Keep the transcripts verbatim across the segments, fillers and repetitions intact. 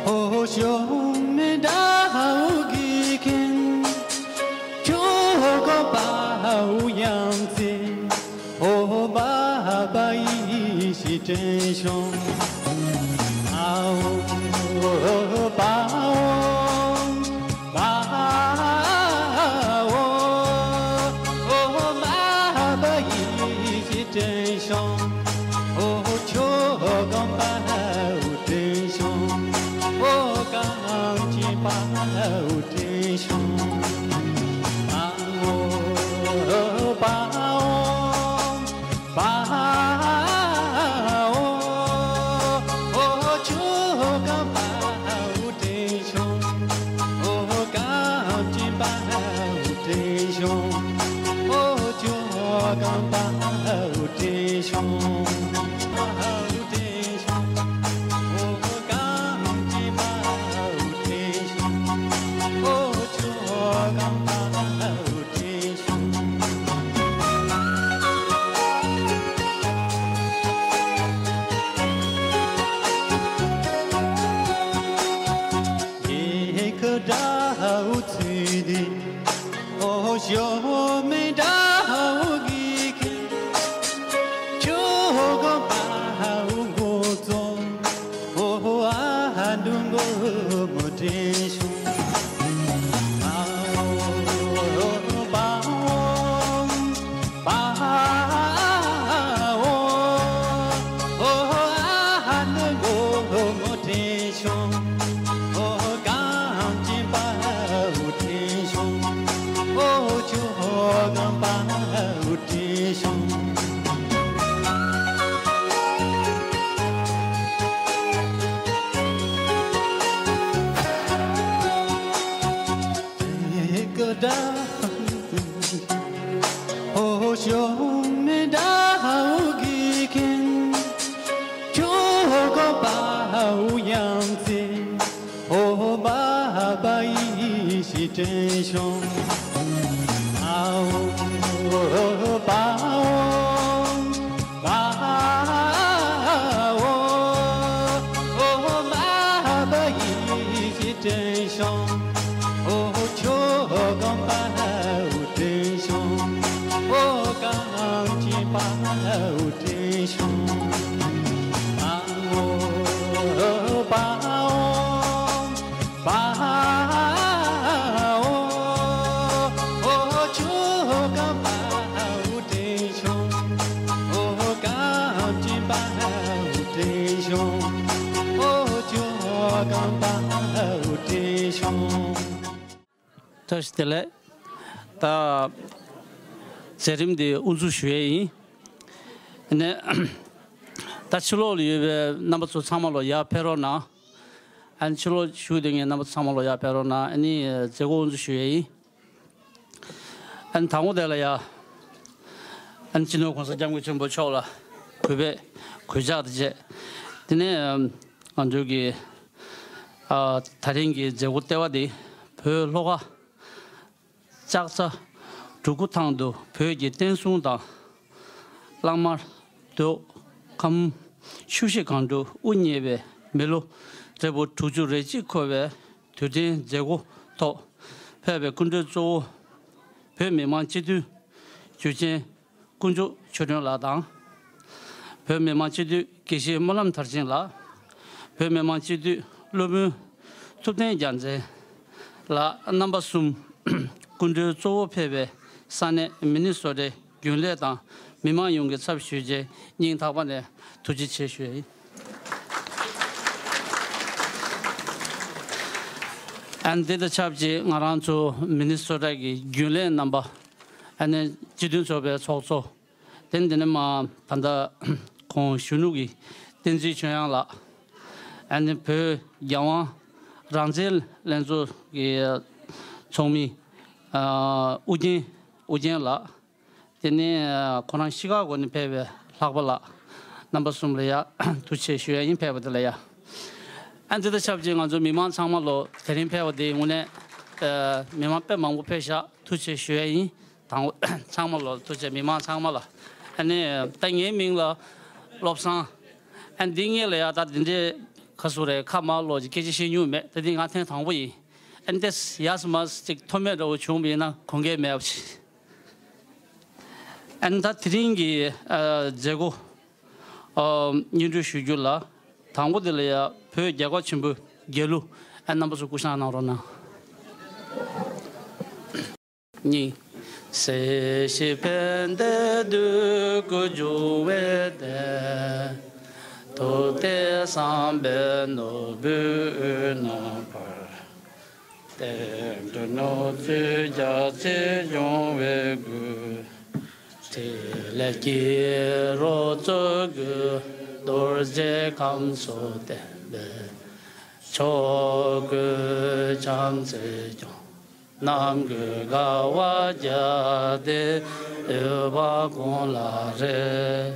哦，小妹大好几天，秋高把好样子，哦，爸爸一起真凶。啊哦，爸哦， 爸哦，哦，爸爸一起真凶，哦，秋光爸真凶，哦，刚劲爸真凶。爸哦，爸哦， 爸哦，哦，秋光爸真凶，哦，刚劲爸真凶，哦，秋光爸真凶，爸真凶，哦，刚劲爸真凶，哦，秋光爸真凶。 哦，小妹大好几天，秋光把好样子。 哦，爸爸一起真凶。啊哦，爸哦，爸哦，哦，爸爸一起真凶。哦，秋光爸真凶。哦，刚劲爸真凶。爸哦，爸哦， 爸哦，哦，秋光爸真凶，哦，刚劲爸真凶，哦，秋光爸真凶。 བཀྲ་ཤིས་བདེ་ལེགས། ད་མཛད་རིམ་འདི་དབུ་འཛུགས་ཞུ་ཡས་ཡིན། ཨ་ནི་ད་ཕྱི་ལོགས་ལ་ཡོད་པའི་རྣམ་པ་ཚོ་ཚང་མ་ལོ་ཡར་ཕེབས་རོགས་གནང་། ཨ་ནི་ཕྱི་ལོགས་བཞུགས་བསྡད་མཁན་རྣམ་པ་ཚང་མ་ལོ་ཡར་ཕེབས་རོགས་གནང་། ཨ་ནི་མཛད་སྒོ་དབུ་འཛུགས་ཞུ་ཡས་ཡིན། ཨ་ནི་དང་པོ་དེ་ལ་ཡ། ཨ་ནི་སྤྱི་ནོར་༸གོང་ས་༸སྐྱབས་མགོན་ཆེན་པོ་མཆོག་ལ་གུས་པས་གུས་ཕྱག་དང་བཅས། དེ་ནས་ང་ཚོའི་གི་ཨ་ད་རིང་གི་མཛད་སྒོ་ལྟེ་བ་འདི་བོད་ལྷོ་ཁ་ལྕགས་རྩ་འབྲུ་སྐུ་ཐང་དུ་བོད་ཀྱི་བསྟན་སྲུང་དང་། གླང་དམར་མདོ་ཁམས་ཆུ་བཞི་སྒང་དྲུག་དབུ་བརྙེས་པའི་མི་ལོ་འབྲས་བུ་དྲུག་ཅུ་རེ་གཅིག་འཁོར་བའི་དུས་དྲན་མཛད་སྒོ་ཐོག་ཕེབས་པའི་སྐུ་མགྲོན་གཙོ་བོ། བོད་མི་མང་སྤྱི་འཐུས་འཇུ་ཆེན་དཀོན་མཆོག་ཆོས་སྒྲོན་ལགས་དང་། བོད་མི་མང་སྤྱི་འཐུས་དགེ་བཤེས་སྨོན་ལམ་མཐར་ཕྱིན་ལགས། བོད་མི་མང་སྤྱི་འཐུས་སློབ་དཔོན་ཐུབ་བསྟན་རྒྱལ་མཚན་ལགས། རྣམ་པ་གསུམ་སྐུ་མགྲོན་གཙོ་བོ་ཕེབས་པའི་ས་གནས་མི་ནི་སོ་ཊའི་རྒྱུན་ལས་དང་མི་མང་ཡོངས་ཀྱི་ཚབ་ཞུས་རྗེས་སྙིང་ཐག་པ་ནས་ཐུགས་རྗེ་ཆེ་ཞུ་ཡ་ཡིན། ཨ་ནི་དེ་དང་ཆབས་ཅིག་ང་རང་ཚོ་མི་ནི་སོ་ཊ་གི་རྒྱུན་ལས་རྣམ་པ། ཨ་ནི་སྤྱི་མཐུན་ཚོགས་པའི་ཚོགས་གཙོ། དེ་འདི་ནས་མ་ད་ལྟ་ཁོང་གཞོན་ནུ་གི་བསྟན་འཛིན་ཆོས་དབྱངས་ལགས། ཨ་ནི་བོད་རྒྱལ་དབང་རང་བཙན་ལྷན་ཚོགས་ཀྱི་ཚོགས་མི་ཨ་ཨུ་རྒྱན་ཨུ་རྒྱན་ལགས། དེ་ནས་ཁོ་རང་ཤི་ཀ་གོ་ནས་ཕེབས་པའི་ལྷག་པ་ལགས། རྣམ་པ་གསུམ་ལ་ཡ་ཐུགས་རྗེ་ཆེ་ཞུ་ཡ་ཡིན། ཕེབས་པ་དེ་ལ་ཡ། ཨ་འདི་དང་ཆབས་ཅིག་ང་ཚོ་མི་མང་ཚང་མ་ལོ་དེ་རིང་ཕེབས་པ་དེ་དངོས་གནས་ཨ་མི་མང་དཔེ་མང་པོ་ཕེབས་ཤག་ཐུགས་རྗེ་ཆེ་ཞུ་ཡ་ཡིན། དང་ཚང་མ་ལོ་ཐུགས་རྗེ་ཆེ། མི་མང་ཚང་མ་ལ། ཨ་ནི་ད་ངའི་མིང་ལ་བློ་བཟང་ ཨ་འདི་ངས་ལ་ཡ་ད་འདི་འདྲའི་ག་སུ་རེད་ཁ་མ་ལོ་ཅིག་སྐད་ཆ་བཤད་མྱོང་མེད། ད་འདི་ང་ཐེངས་དང་པོ་ཡིན། ཨ་འདི་ཡ་སི་མ་སི་ཅིག་མཐོ་དམན་འདྲ་བོ་བྱུང་བ་ཡིན་ན་དགོངས་འགལ་མེད་པ་ཅིག་ཨ་ནི་ད་དེ་རིང་གི་ཨ་མཛད་སྒོ་ཨ་སྙན་སྒྲོན་ཞུ་རྒྱུ་ལ། དང་པོ་དེ་ལ་ཡ་བོད་རྒྱལ་ཁབ་ཆེན་པོའི་རྒྱལ་གླུ་ཨ་རྣམ་པ་ཚོ་སྐུ་བཞེངས་གནང་རོགས་གནང་། གཉིས། སྲིད་ཞིའི་ཕན་བདེ་འདོད་དགུ་འབྱུང་བའི་གཏེར། ཐུབ་བསྟན་བསམ་པའི་ནོར་བུས་དབུས་ན་འབར། བསྟན་འགྲོའི་ནོར་བཅུད་རྒྱ་ཆེར་འབྱུང་བའི་སྒོ། ཕྲིན་ལས་ཀྱི་རོ་ཚོགས་ཀྱིས་རྡོ་རྗེ་ཁམས་གསུམ་བསྟན་པའི་ཕྱོགས་ཀུན་བྱམས་བརྩེས་སྐྱོང་། ནམ་མཁའི་དགའ་བ་རྒྱལ་བསྟན་འོད་དཔག་གང་ལ་རེག་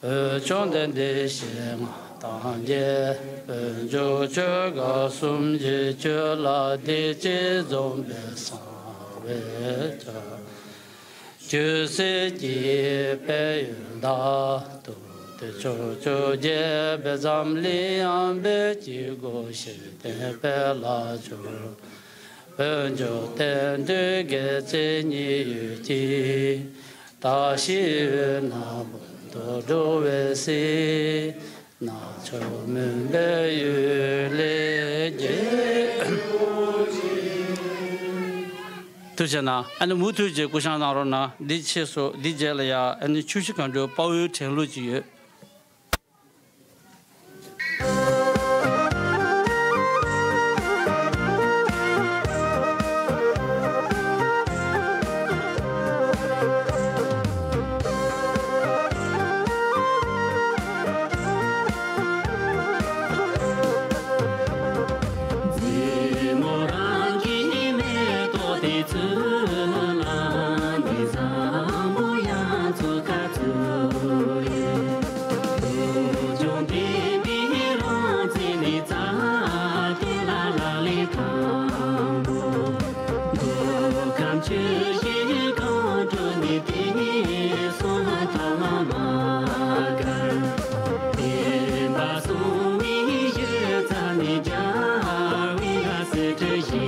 བོད་ལྗོངས་དེར་འདི་ཞེས་བསྔགས་དང་བརྒྱན། དཔལ་འབྱོར་ཆོས་གོས་གསུམ་གྱི་སྤྱོད་ལ་བདེ་སྐྱིད་འཛོམས་པའི་གསང་བའི་གྱ། ཆོས་སྲིད་ཀྱི་དཔལ་ཡོན་དང་། ཐུབ་བསྟན་ཕྱོགས་བཅུར་རྒྱས་པའི་འཛམ་གླིང་ཡངས་པའི་དཀྱིལ་འཁོར་ཞིང་བརྟན་དཔལ་ལ་གྱུར། བོད་འབྱོར་བསྟན་འགྲོའི་དགེ་རྩའི་ཉི་འོད་ཀྱིས། བདག་གཞན་ཡོད་ན་ཕུང་དུ་འགྲོ་བའི་སྲིད། རྣལ་འབྱོར་མུན་པའི་གཡུལ་ལས་རྒྱལ། ཐུགས་རྗེ་གནང་། ཨ་ནི་མུ་མཐུད་ཀྱིས་སྐུ་བཞེངས་གནང་རོགས་གནང་། འདི་ཕྱིས་སུ་འདི་རྗེས་ལ་ཡང་ཨ་ནི་ཆུ་བཞི་སྒང་དྲུག་དཔའ་བོའི་དྲན་གླུ་ཅིག་ཡོད། མཛེས་མོ་རང་གི་མེ་ཏོག་དེ་ཚོ་ལ་ནི་བཟང་པོ་ཡ་མཚོ་ཁ་ཚོ་ཡོད། ལོ་ཆུང་དེ་མི་རང་ཚེ་ནི་རྩ་དེ་ལ་ལ་ལས་དང་པོ། མདོ་ཁམས་ཆུ་བཞི་སྒང་དྲུག་ནས་དེ་སོང་ཐང་མ་དཀར། བདེན་པ་གསུང་བའི་གཞི་རྩ་ནས་རྒྱལ་བའི་ལ་སྲིད་ཁྲི་བཞི་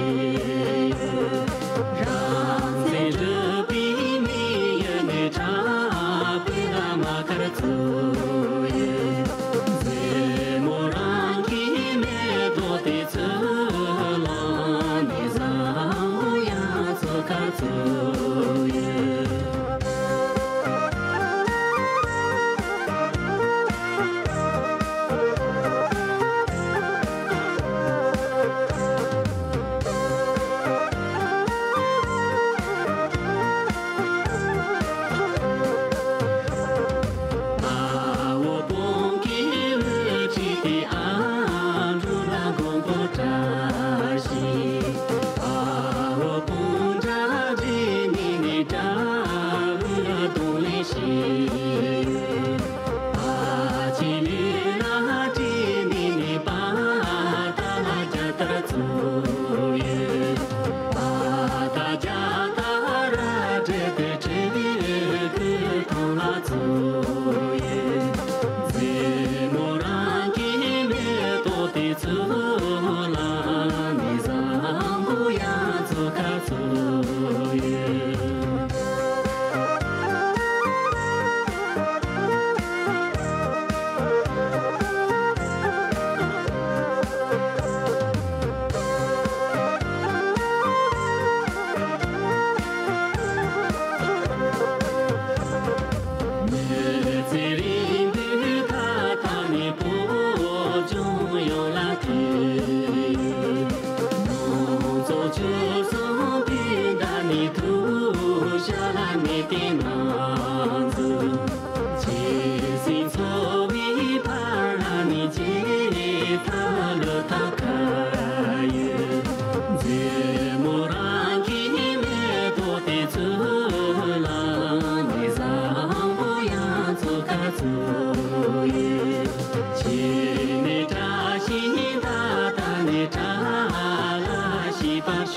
ཡོད། རང་བཙན་སྒྲུབ་པའི་མི་ཡུལ་ནས་གྲགས་པའི་བླ་མ་མཁར་ཚོ་ཡོད། མཛེས་མོ་རང་གི་མེ་ཏོག་དེ་ཚོ་ལ་ནི་བཟང་པོ་ཡ་མཚོ་ཁ་ཚོ་ཡོད།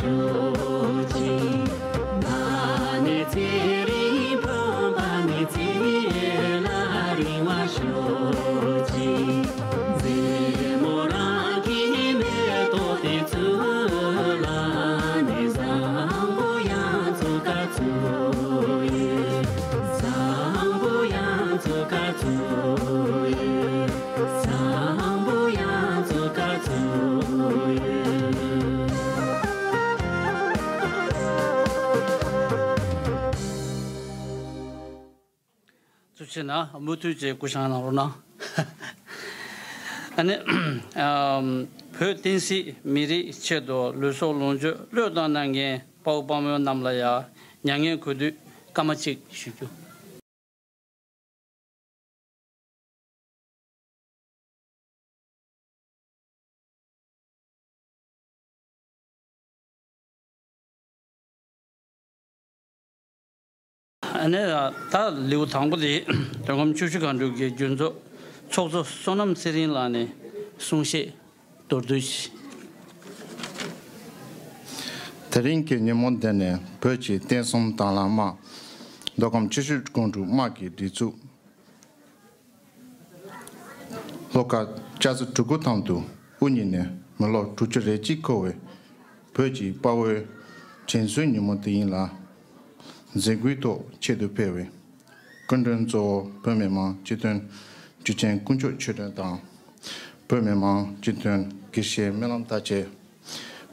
ཤོག་ཅིག་ན་ནས་ཚེ་རིང་ཕོངས་པ་ནས་ཚེ་ལ་རིང་བ་ཤོག་ཅིག་ཕྱིན་ན་མུ་མཐུད་ཀྱིས་སྐུ་བཞེངས་གནང་རོགས་གནང་། ཨ་ནི་ཨམ་བོད་བསྟན་སྲིད་མི་རིགས་ཆེད་དུ་ལུས་སྲོག་ལོངས་སྤྱོད་བློས་བཏང་གནང་མཁན་དཔའ་བོ་དཔའ་མོ་རྣམས་ལ་ཡང་མྱ་ངན་གུས་འདུད་སྐར་མ་གཅིག་ཞུ་རྒྱུ། ཨ་ནི་ད་ལེའུ་དང་པོ་དེ་མདོ་ཁམས་ཆུ་བཞི་སྒང་དྲུག་གི་རྒྱུན་ཚོགས་ཚོགས་གཙོ་བསོད་ནམས་ཚེ་རིང་ལགས་ནས་གསུང་བཤད་མདོར་བསྡུས་ཤིག་དེ་རིང་གི་ཉིན་མོ་འདི་ནི་བོད་ཀྱི་བསྟན་སྲུང་དྭང་བླངས་དམག་མདོ་ཁམས་ཆུ་བཞི་སྒང་དྲུག་དམག་གི་སྒྲིག་འཛུགས། ལྷོ་ཁ་ལྕགས་རྩེ་གྲུ་གུ་ཐང་དུ་དབུ་བརྙེས་ནས་མི་ལོ་དྲུག་ཅུ་རེ་གཅིག་འཁོར་བའི་བོད་ཀྱི་དཔའ་བོའི་དྲན་གསོའི་ཉིན་མོ་དེ་ཡིན་ལ། མཛད་སྒོའི་ཐོག་ཆེད་དུ་ཕེབས་པའི་སྐུ་མགྲོན་གཙོ་བོ་བོད་མི་མང་སྤྱི་མཐུན་འཇུ་ཆེན་དཀོན་མཆོག་ཆོས་སྒྲོན་དང་། བོད་མི་མང་སྤྱི་མཐུན་དགེ་བཤེས་སྨོན་ལམ་བདག་ཆེ།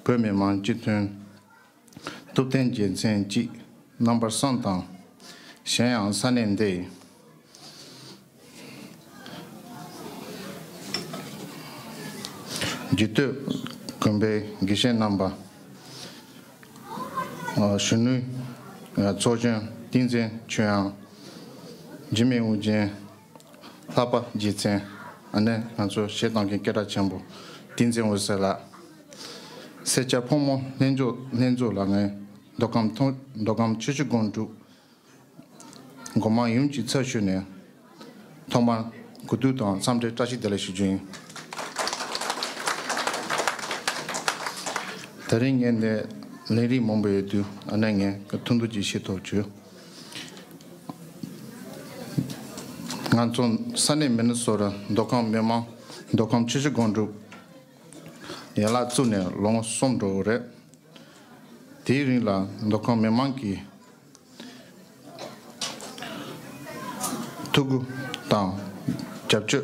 བོད་མི་མང་སྤྱི་མཐུན་ཐུབ་བསྟན་རྒྱལ་མཚན་གཅིག་རྣམ་པ་གསུམ་དང་། གཞན་ཡང་ས་གནས་འདིའི་རྒྱུད་སྟོད་དགོན་པའི་དགེ་བཤེས་རྣམ་པ། གཞོན་ནུའི་ཚོགས་གཞོན་བསྟན་འཛིན་ཆོས་དབྱངས། འཇིགས་མེད་དབུ་ཅན། ལྷག་པ་རྗེ་བཙན། ཨ་ནི་ང་ཚོ་གཞས་གཏོང་མཁན་སྐད་གྲགས་ཆེན་པོ་བསྟན་འཛིན་འོད་ཟེར་ལགས། སེར་སྐྱ་ཕོ་མོ་ལྷན་ཚོགས་ལྷན་ཚོགས་ལ་ངས་མདོ་ཁམས་ཐོ་མདོ་ཁམས་ཆུ་བཞི་སྒང་དྲུག་སྒོ་མང་ཡོངས་ཀྱི་ཚབ་ཞུས་ནས་ཐོག་མར་གུས་འདུད་དང་འཚམས་འདྲི་བཀྲ་ཤིས་བདེ་ལེགས་ཞུ་རྒྱུ་ཡིན། དེ་རིང་ངས་འདི་ལས་རིགས་མང་པོ་ཡོད་དུས་ཨ་ནི་ངས་ཐུང་ཐུང་ཅིག་བཤད་ཐུབ་བྱུང་། ང་ཚོ་ས་གནས་མི་ནི་སོ་ར་མདོ་ཁམས་མི་མང་མདོ་ཁམས་ཆུ་བཞི་སྒང་དྲུག་ཡན་ལག་བཙུགས་ནས་ལོ་ངོ་གསུམ་འགྲོ་གི་རེད། དེའི་རིང་ལ་མདོ་ཁམས་མི་མང་གིས་ཐུགས་ཁུར་དང་རྒྱབ་སྐྱོར་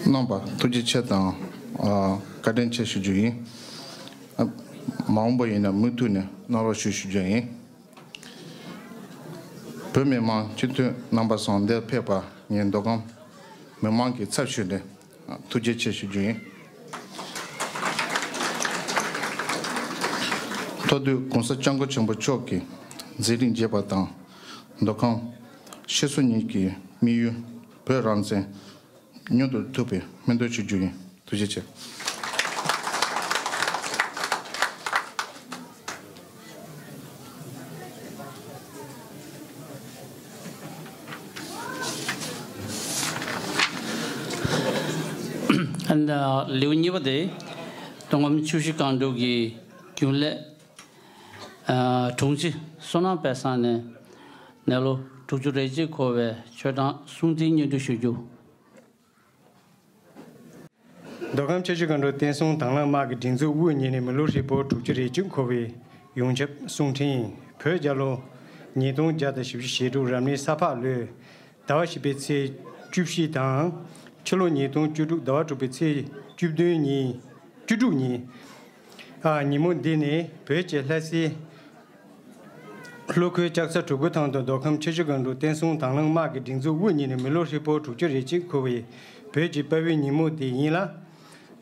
གནང་བར་ཐུགས་རྗེ་ཆེ་དང་། ཨ། བཀའ་དྲིན་ཆེ་ཞུ་རྒྱུ་ཡིན། ཨ། མ་འོངས་པ་ཡིན་ན་མུ་མཐུད་ནས་གནང་རོགས་ཞུ་ཞུ་རྒྱུ་ཡིན། བོད་མི་མང་སྤྱི་འཐུས་རྣམ་པ་ཚོ་འདིར་ཕེབས་པ་ངས་མདོ་ཁམས་མི་མང་གི་ཚབ་ཞུས་ནས་ཐུགས་རྗེ་ཆེ་ཞུ་རྒྱུ་ཡིན། མཐོ་འདུས་༸གོང་ས་༸སྐྱབས་མགོན་ཆེན་པོ་མཆོག་གིས་མཛད་རིམ་རྒྱས་པ་དང་། མདོ་ཁམས་ཤེར་སོག་གཉིས་ཀྱི་དམིགས་ཡུལ་བོད་རང་བཙན་མྱུར་དུ་ཐོབ་པའི་སྨོན་འདུན་ཞུ་རྒྱུ་ཡིན། ཐུགས་རྗེ་ཆེ། ལེའུ་གཉིས་པ་དེ་མདོ་ཁམས་ཆུ་བཞི་སྒང་དྲུག་གི་རྒྱུན་ལས་དྲུང་ཆེ་བསོད་ནམས་དཔལ་བཟང་ནས་ནད་ལོ་དྲུག་ཅུ་རེ་གཅིག་འཁོར་བའི་ཆོས་གྲངས་གསུང་ཚིག་སྙན་སྒྲོན་ཞུ་རྒྱུ། མདོ་ཁམས་ཆུ་བཞི་སྒང་དྲུག་བསྟན་སྲུང་དྭང་བླངས་དམག་གི་སྒྲིག་འཛུགས་དབུ་བརྙེས་ནས་མི་ལོ་ཧྲིལ་པོ་དྲུག་ཅུ་རེ་གཅིག་འཁོར་བའི་ཡོངས་ཁྱབ་གསུང་འཕྲིན་ཡིན། བོད་རྒྱལ་ལོ་ཉིས་སྟོང་བརྒྱ་དང་བཞི་བཅུ་ཞེ་དྲུག་རབ་གནས་ས་ཕག་ལོའི་ཟླ་བ་བཞི་པའི་ཚེས་བཅུ་བཞི་དང་། ཕྱི་ལོ་ཉིས་སྟོང་བཅུ་དྲུག་ཟླ་བ་དྲུག་པའི་ཚེས་བཅུ་བདུན་ཉིན། བཅུ་དྲུག་ཉིན། ཨ། ཉིན་མོ་འདི་ནི་བོད་ཀྱི་ལྷ་སའི་ལྷོ་ཁུལ་ལྕགས་ཚ་གྲུ་གུ་ཐང་དུ་མདོ་ཁམས་ཆུ་བཞི་སྒང་དྲུག་བསྟན་སྲུང་དྭང་བླངས་དམག་གི་སྒྲིག་འཛུགས་དབུ་བརྙེས་ནས་མི་ལོ་ཧྲིལ་པོ་དྲུག་ཅུ་རེ་གཅིག་འཁོར་བའི་བོད་ཀྱི་དཔའ་བོའི་ཉིན་མོ་དེ་ཡིན་ལ།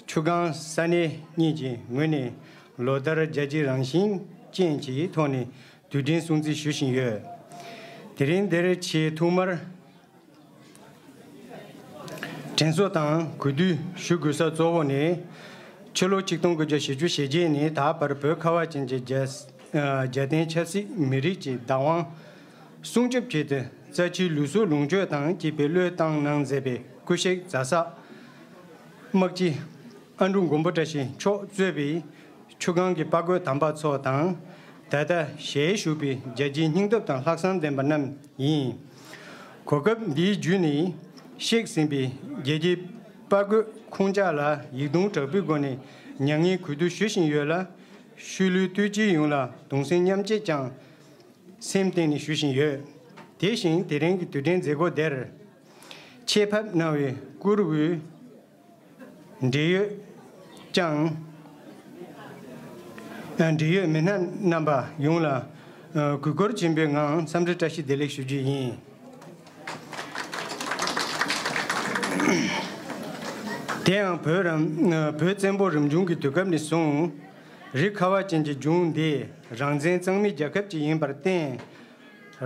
ཆུ་སྒང་ས་གནས་གཉིས་ཀྱི་ངོས་ནས་ལོ་ལྟར་རྒྱལ་སྤྱིའི་རང་བཞིན་ཅན་གྱི་ཐོག་ནས་དུས་དྲན་སྲུང་བརྩི་ཞུ་བཞིན་ཡོད། དེ་རིང་འདིར་ཆེས་ཐོག་མར་དྲན་གསོ་དང་གུས་འདུད་ཞུ་དགོས་ས་གཙོ་བོ་ནི། ཕྱི་ལོ་ཆིག་སྟོང་དགུ་བརྒྱ་བཞི་བཅུ་ཞེ་བརྒྱད་ནས་ད་བར་བོད་ཁ་བ་ཅན་གྱི་རྒྱལ་རྒྱལ་བསྟན་ཆབ་སྲིད་མི་རིགས་ཀྱི་བདག་དབང་སྲུང་སྐྱོབ་ཆེད་དུ་རྩ་ཆེའི་ལུས་སྲོག་ལོངས་སྤྱོད་དང་བཅས་པའི་བློས་བཏང་གནང་མཛད་པའི་སྐུ་གཤེགས་རྫ་ས་དམག་སྤྱི་ཨ་འབྲུག་མགོན་པོ་བཀྲ་ཤིས་མཆོག་གཙོས་པའི་ཆུ་སྒང་གི་དཔའ་རྒོད་དམ་པ་ཚོ་དང་། ད་ལྟ་ཞལ་བཞུགས་པའི་རྒྱལ་གཅེས་སྙིང་སྟོབས་དང་ལྷག་བསམ་ལྡན་པ་རྣམས་ཡིན། གོ་སྐབས་འདིའི་བརྒྱུད་ནས་གཤེགས་ཟིན་པའི་རྒྱལ་གཅེས་དཔའ་རྒོད་ཁོང་ཅག་ལ་ཡིད་གདུང་དྲག་པོའི་སྒོ་ནས་མྱ་ངན་གུས་འདུད་ཞུ་བཞིན་ཡོད་ལ། ཤུལ་ལུས་བསྟོད་ཅིག་ཡོངས་ལ་གདུང་སེམས་མཉམ་སྐྱེད་ཀྱང་སེམས་གཏིང་ནས་ཞུ་བཞིན་ཡོད། དེ་བཞིན་དེ་རིང་གི་དུས་དྲན་མཛད་སྒོ་དེར་ཆེད་ཕེབས་གནང་བའི་བཀུར་འོས་འབྲེལ་ཡོད་ཀྱང་། འབྲེལ་ཡོད་མི་སྣ་རྣམ་པ་ཡོངས་ལ་གུས་བཀུར་ཆེན་པོའི་ངང་འཚམས་འདྲི་བཀྲ་ཤིས་བདེ་ལེགས་ཞུ་རྒྱུ་ཡིན། དེ་ཡང་བོད་རང་བོད་བཙན་པོ་རིམ་བྱུང་གི་དུས་སྐབས་ནས་བཟུང་། རིགས་ཁ་བ་ཅན་གྱི་གཞུང་འདི་རང་བཙན་གཙང་མའི་རྒྱལ་ཁབ་ཅིག་ཡིན་པར་བརྟེན།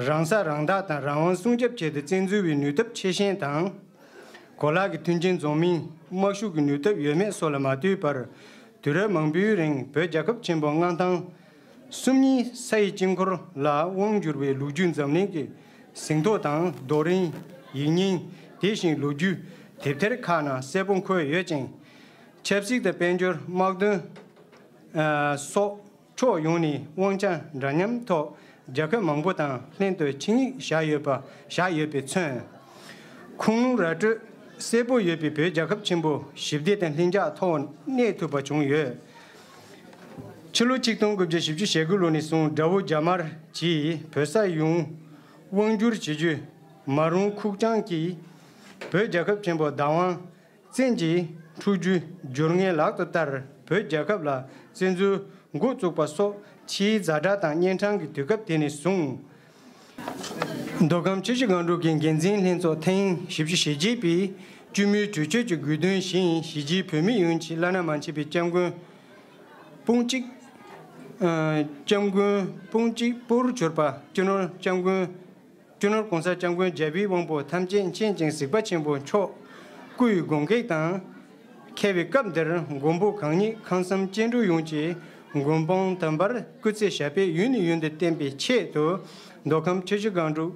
རང་ས་རང་བདག་དང་རང་དབང་སྲུང་སྐྱོབ་ཆེད་དུ་བཙན་འཛུལ་བའི་ནུས་སྟོབས་ཆེ་ཤོས་དང་། གོ་ལག་གི་མཐུན་རྐྱེན་འཛོམས་མིན། དམག་ཤུགས་ཀྱི་ནུས་སྟོབས་ཡོད་མེད་སོགས་ལ་མ་ལྟོས་པར། དུས་རབས་མང་པོའི་རིང་བོད་རྒྱལ་ཁབ་ཆེན་པོ་མངའ་ཐང་གསུམ་གཉིས་ས་ཡི་དཀྱིལ་འཁོར་ལ་དབང་བསྒྱུར་བའི་ལོ་རྒྱུས་འཛམ་གླིང་གི་ཟིན་ཐོ་དང་རྡོ་རིང་། ཡིག་རྙིང་། དེ་བཞིན་ལོ་རྒྱུས་དེབ་ཐེར་ཁག་ནང་གསལ་པོ་འཁོད་ཡོད་ཅིང་། ཆབ་སྲིད་དང་དཔལ་འབྱོར། དམག་དོན་སོགས་ཕྱོགས་ཡོངས་ནས་དབང་ཆ་འདྲ་མཉམ་ཐོག་རྒྱལ་ཁབ་མང་པོ་དང་ལྷན་དུ་ཆིངས་ཡིག་བཞག་ཡོད་པ་བཞག་ཡོད་པས་མཚོན། ཁུངས་ལུང་ར་སྤྲོད་གསལ་པོ་ཡོད་པའི་བོད་རྒྱལ་ཁབ་ཆེན་པོ་ཞི་བདེ་དང་ལྷིང་འཇགས་ཐོག་གནས་ཐུབ་པ་བྱུང་ཡོད། ཕྱི་ལོ་ཆིག་སྟོང་དགུ་བརྒྱ་བཞི་བཅུ་ཞེ་དགུ་ལོ་ནས་བཟུང་དགྲ་བོ་རྒྱ་དམར་གྱིས་བོད་ས་ཡོངས་དབང་བསྒྱུར་བྱེད་རྒྱུ་མ་རུངས་ཁུག་རྐྱང་གིས་བོད་རྒྱལ་ཁབ་ཆེན་པོ་བདག་དབང་བཙན་གྱིས་འཕྲོག་རྒྱུའི་སྦྱོར་ངན་ལག་ཏུ་བསྟར། བོད་རྒྱལ་ཁབ་ལ་བཙན་འཛུལ་འགོ་བཙུགས་པ་སོགས་ཕྱིའི་ཛ་དྲག་དང་གཉན་འཕྲང་གི་དུས་སྐབས་དེ་ནས་བཟུང་། མདོ་ཁམས་ཆུ་བཞི་སྒང་དྲུག་གི་འགན་འཛིན་ལྷན་ཚོགས་ཐེངས་བཞི་བཅུ་ཞེ་བརྒྱད་པའི་སྤྱི་མོས་གྲོས་ཆོད་ཀྱི་དགོས་འདུན་བཞིན་གཞིས་བྱེས་བོད་མི་ཡོངས་ཀྱི་བླ་ན་མ་མཆིས་པའི་སྐྱབས་མགོན་དཔུང་གཅིག་ཨ་སྐྱབས་མགོན་དཔུང་གཅིག་པོར་གྱུར་པ་སྤྱི་ནོར་སྐྱབས་མགོན། སྤྱི་ནོར་གོང་ས་སྐྱབས་མགོན་རྒྱལ་བའི་དབང་པོ་ཐམས་ཅད་མཁྱེན་ཅིང་གཟིགས་པ་ཆེན་པོ་མཆོག་སྐུའི་དགོངས་གེགས་དང་། འཁེལ་བའི་སྐབས་འདིར་མགོན་པོ་གང་ཉིད་ཁམས་གསུམ་སྐྱེ་འགྲོ་ཡོངས་ཀྱི་མགོན་དཔང་དམ་པར་སྐུ་ཚེ་ཞབས་པད་ཡུན་ནས་ཡུན་དུ་བརྟན་པའི་ཆེད་དུ། མདོ་ཁམས་ཆུ་བཞི་སྒང་དྲུག་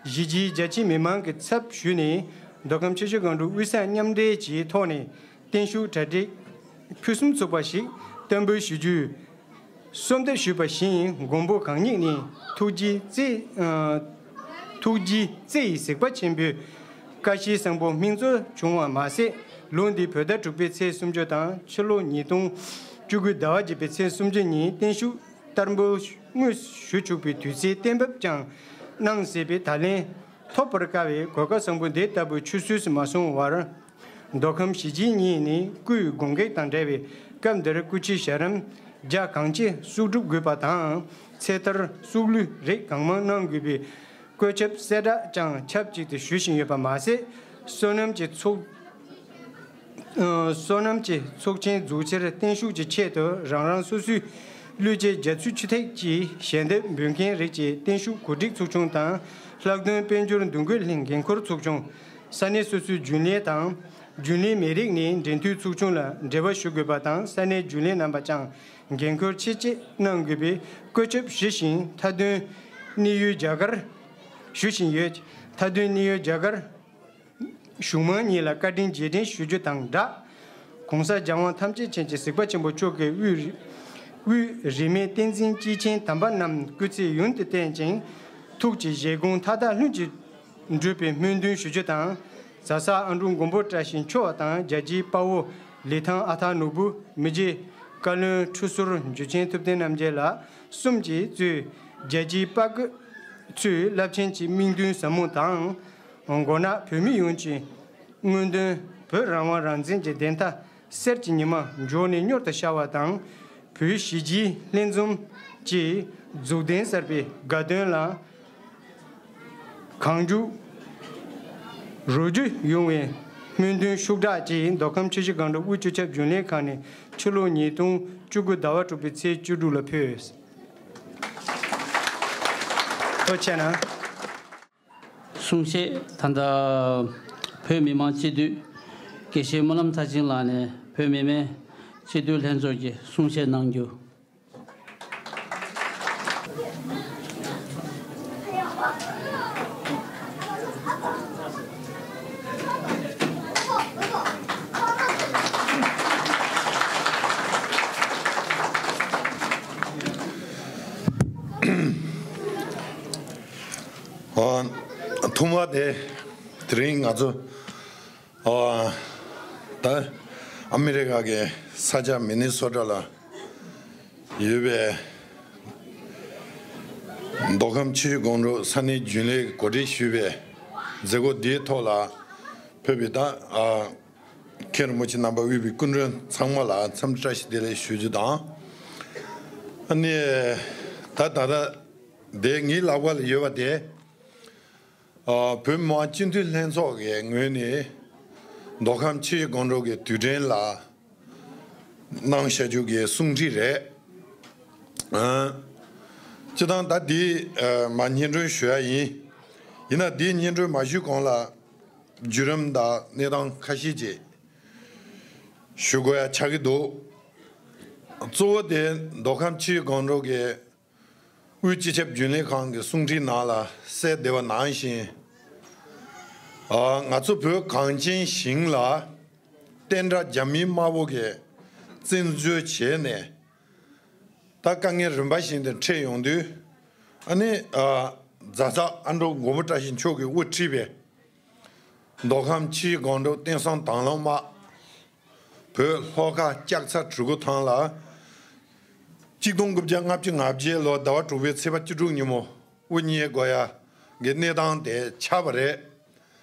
གཞིས་བྱེས་རྒྱ་ཆེའི་མི་མང་གི་ཚབ་ཞུས་ནས། མདོ་ཁམས་ཆུ་བཞི་སྒང་དྲུག་དབུས་གཙང་མཉམ་འབྲེལ་གྱི་ཐོག་ནས་བརྟན་བཞུགས་གྲ་སྒྲིག་ཕུན་སུམ་ཚོགས་པ་ཞིག་བསྟར་འབུལ་ཞུ་རྒྱུའི་གསོལ་འདེབས་ཞུས་པ་བཞིན། མགོན་པོ་གང་ཉིད་ནས་ཐུགས་རྗེའི་བརྩེ་ཨ་ཐུགས་རྗེའི་བརྩེ་ཡི་གཟིགས་པ་ཆེན་པོའི་བཀའ་བཞིན་བཟང་པོ་སྨིན་སྩོལ་བྱུང་བ་མ་ཟད། ལོ་འདིའི་བོད་ཟླ་དྲུག་པའི་ཚེས་སུམ་ཅུ་དང་ཕྱི་ལོ་ཉིས་སྟོང་བཅུ་དགུའི་ཟླ་བ་བརྒྱད་པའི་ཚེས་སུམ་ཅུ་ཉིན་བརྟན་བཞུགས་བསྟར་འབུལ་དངོས་ཞུ་ཆོག་པའི་དུས་ཚེས་གཏན་འབེབས་ཀྱང་གནང་སྲིད་པས། ད་ལན་ཐོབ་པར་དཀའ་བའི་གོ་སྐབས་བཟང་པོ་འདི་ལྟ་བུ་ཆུད་ཟོས་སུ་མ་སོང་བར། མདོ་ཁམས་གཞིས་བྱེས་གཉིས་ནས་སྐུའི་དགོངས་གེགས་དང་འབྲེལ་བའི་སྐབས་འདིར་སྐུ་ཕྱྭའི་ཞབས་རིམ་རྒྱ་གང་ཆེ་གསོག་སྒྲུབ་དགོས་པ་དང་། ཚེ་ཐར་གསོག་གླུད་རིགས་གང་མང་གནང་དགོས་པའི་བཀོད་ཁྱབ་གསལ་བསྒྲགས་ཀྱང་ཆབས་ཅིག་ཏུ་ཞུ་བཞིན་ཡོད་པ་མ་ཟད། བསོད་ནམས་ཀྱི་ཚོགས་ཨ་བསོད་ནམས་ཀྱི་ཚོགས་ཆེན་འཛུགས་ཕྱིར་བརྟན་བཞུགས་ཀྱི་ཆེད་དུ་རང་རང་སོ་སོའི་གླུ་གཞས་རྒྱ་མཚོའི་ཆུ་ཐིགས་ཀྱི་ཞལ་འདེབས་འབུལ་མཁན་རིགས་ཀྱི་བརྟན་བཞུགས་གོ་སྒྲིག་ཚོགས་ཆུང་དང་། ལྷག་དོན་དཔལ་འབྱོར་འདུ་འགོད་ལྷན་འགན་འཁུར་ཚོགས་ཆུང་། ས་གནས་སོ་སོའི་རྒྱུན་ལས་དང་། རྒྱུན་ལས་མི་རིགས་ནས་འབྲེལ་མཐུད་ཚོགས་ཆུང་ལ་འབྲེལ་བ་ཞུ་དགོས་པ་དང་། ས་གནས་རྒྱུན་ལས་རྣམ་པ་ཀྱང་འགན་འཁུར་ཆེད་ཆེད་གནང་དགོས་པའི་བཀོད་ཁྱབ་ཞུ་བཞིན། མཐའ་དོན་གནས་ཡུལ་རྒྱ་གར་ཞུ་བཞིན་ཡོད། མཐའ་དོན་གནས་ཡུལ་རྒྱ་གར་གཞུང་མང་གཉིས་ལ་བཀའ་དྲིན་རྗེས་དྲན་ཞུ་རྒྱུ་དང་སྦྲགས། ༸གོང་ས་༸རྒྱལ་དབང་ཐམས་ཅད་མཁྱེན་ཅིང་གཟིགས་པ་ཆེན་པོ་མཆོག་གི་དབུས་དབུས་རིས་མེད་བསྟན་འཛིན་སྐྱེས་ཆེན་དམ་པ་རྣམས་སྐུ་ཚེ་ཡུན་དུ་བརྟན་ཅིང་། ཐུགས་ཀྱི་བཞེད་དགོངས་མཐའ་དག་ལྷུན་གྱིས་གྲུབ་པའི་སྨོན་འདུན་ཞུ་རྒྱུ་དང་། གཟའ་ཟགས་ཨ་འབྲུག་མགོན་པོ་བཀྲ་ཤིས་མཆོག་དང་། རྒྱལ་གཅེས་དཔའ་བོ་ལི་ཐང་ཨ་ཐར་ནོར་བུ། མི་རྗེ་བཀའ་བློན་ཁྲི་ཟུར་འཇུ་ཆེན་ཐུབ་བསྟན་རྣམ་རྒྱལ་ལགས་གསུམ་གྱིས་གཙོས་རྒྱལ་གཅེས་དཔའ་རྒོད་ཚོས་རླབས་ཆེན་གྱི་དམིགས་འདུན་ཟབ་མོ་དང་། མགོ་ནག་བོད་མི་ཡོངས་ཀྱི་སྔོན་ཐོན་བོད་རང་དབང་རང་བཙན་གྱི་བདེན་མཐའ་གསེར་གྱི་ཉི་མ་འཇོག་ནས་མྱུར་དུ་ཤར་བ་དང་། བོད་གཞིས་བྱེས་ལྷན་འཛོམས་ཀྱི་མཛུབ་སྟོན་གསར་པའི་དགའ་སྟོན་ལ་གང་མགྱོགས་རོལ་རྒྱུ་ཡོང་བའི་སྨོན་འདུན་ཤུགས་དྲག་ཅིག་མདོ་ཁམས་ཆུ་བཞི་སྒང་དྲུག་དབུས་སྤྱི་ཁྱབ་རྒྱུན་ལས་ཁང་ནས་ཕྱི་ལོ་ཉིས་སྟོང་བཅུ་དགུ་ཟླ་བ་དྲུག་པའི་ཚེས་བཅུ་དྲུག་ལ་ཕུལ། ཐུགས་རྗེ་གནང་། གསུང་བཤད་ད་ལྟ་བོད་མི་མང་སྤྱི་འཐུས་དགེ་བཤེས་སྨོན་ལམ་མཐར་ཕྱིན་ལགས་ནས་བོད་མི་མང་སྤྱི་འཐུས་ལྷན་ཚོགས་ཀྱི་གསུང་བཤད་གནང་རྒྱུ། ཨ། ཐོག་མ་དེ་དེ་རིང་ང་ཚོ་ཨ་ད་ཨ་མི་རི་ཀ་གི་ས་ཆ་མི་ནི་སོ་ཊ་ལ་ཡོད་པའི་མདོ་ཁམས་ཆུ་བཞི་སྒང་དྲུག་ས་གནས་རྒྱུན་ལས་ཀྱིས་གོ་སྒྲིག་ཞུས་པའི་མཛད་སྒོ་འདིའི་ཐོག་ལ་ཕེབས་པའི་ད་ཨ་མཁན་རིན་པོ་ཆེ་རྣམ་པ་དབུས་པའི་སྐུ་མགྲོན་ཚང་མ་ལ་འཚམས་འདྲི་བཀྲ་ཤིས་བདེ་ལེགས་ཞུ་རྒྱུ་དང་། ཨ་ནི་ད་ད་ལྟ་དེ་ངའི་ལག་པ་ལ་ཡོད་པ་དེ་ཨ་བོད་མི་མང་སྤྱི་འཐུས་ལྷན་ཚོགས་ཀྱི་ངོས་ནས་ མདོ་ཁམས་ཆུ་བཞི་སྒང་དྲུག་གི་དུས་དྲན་ལ་གནང་བཞག་རྒྱུ་གི་གསུང་འཕྲིན་རེད། ཨ། སྤྱིར་བཏང་ད་འདི་ཨ་མ་སྙན་སྒྲོན་ཞུ་ཡ་ཡིན། ཡིན་ན་འདི་སྙན་སྒྲོན་མ་ཞུས་གོང་ལ་བརྒྱུད་རིམ་དང་གནས་སྟངས་ཁ་ཤས་ཅིག་ཞུ་དགོས་ཡ་ཆགས་ཀྱི་འདུག་གཙོ་བོ་དེ་མདོ་ཁམས་ཆུ་བཞི་སྒང་དྲུག་གི་དབུས་སྤྱི་ཁྱབ་རྒྱུན་ལས་ཁང་གི་གསུང་འཕྲིན་ནང་ལ་གསལ་བསྡད་པ་ནང་བཞིན། ཨ། ང་ཚོ་བོད་གངས་ཅན་ཞིང་ལ་བསྟན་དགྲ་རྒྱ་མི་དམར་པོ་གིས་བཙན་འཛུལ་བྱས་ནས། ད་དཀའ་ངལ་རིམ་པ་བཞིན་དུ་འཕྲད་ཡོང་དུས། ཨ་ནི། ཨ། རྫ་ཚ་ཨ་འབྲུག་མགོན་པོ་བཀྲ་ཤིས་མཆོག་གིས་དབུ་ཁྲིད་པའི་མདོ་ཁམས་ཆུ་བཞི་སྒང་དྲུག་བསྟན་སྲུང་དྭང་བླངས་དམག་བོད་ལྷོ་ཁ་ལྕགས་ཚ་གྲུ་གུ་ཐང་ལ། གཅིག་སྟོང་དགུ་བརྒྱ་ལྔ་བཅུ་ང་བརྒྱད་ལོ་ཟླ་བ་དྲུག་པའི་ཚེས་པ་བཅུ་དྲུག་ཉིན་མོ་དབུ་བརྙེས་དགོས་ཡ་གི་གནས་སྟངས་དེ་ཆགས་པ་རེད།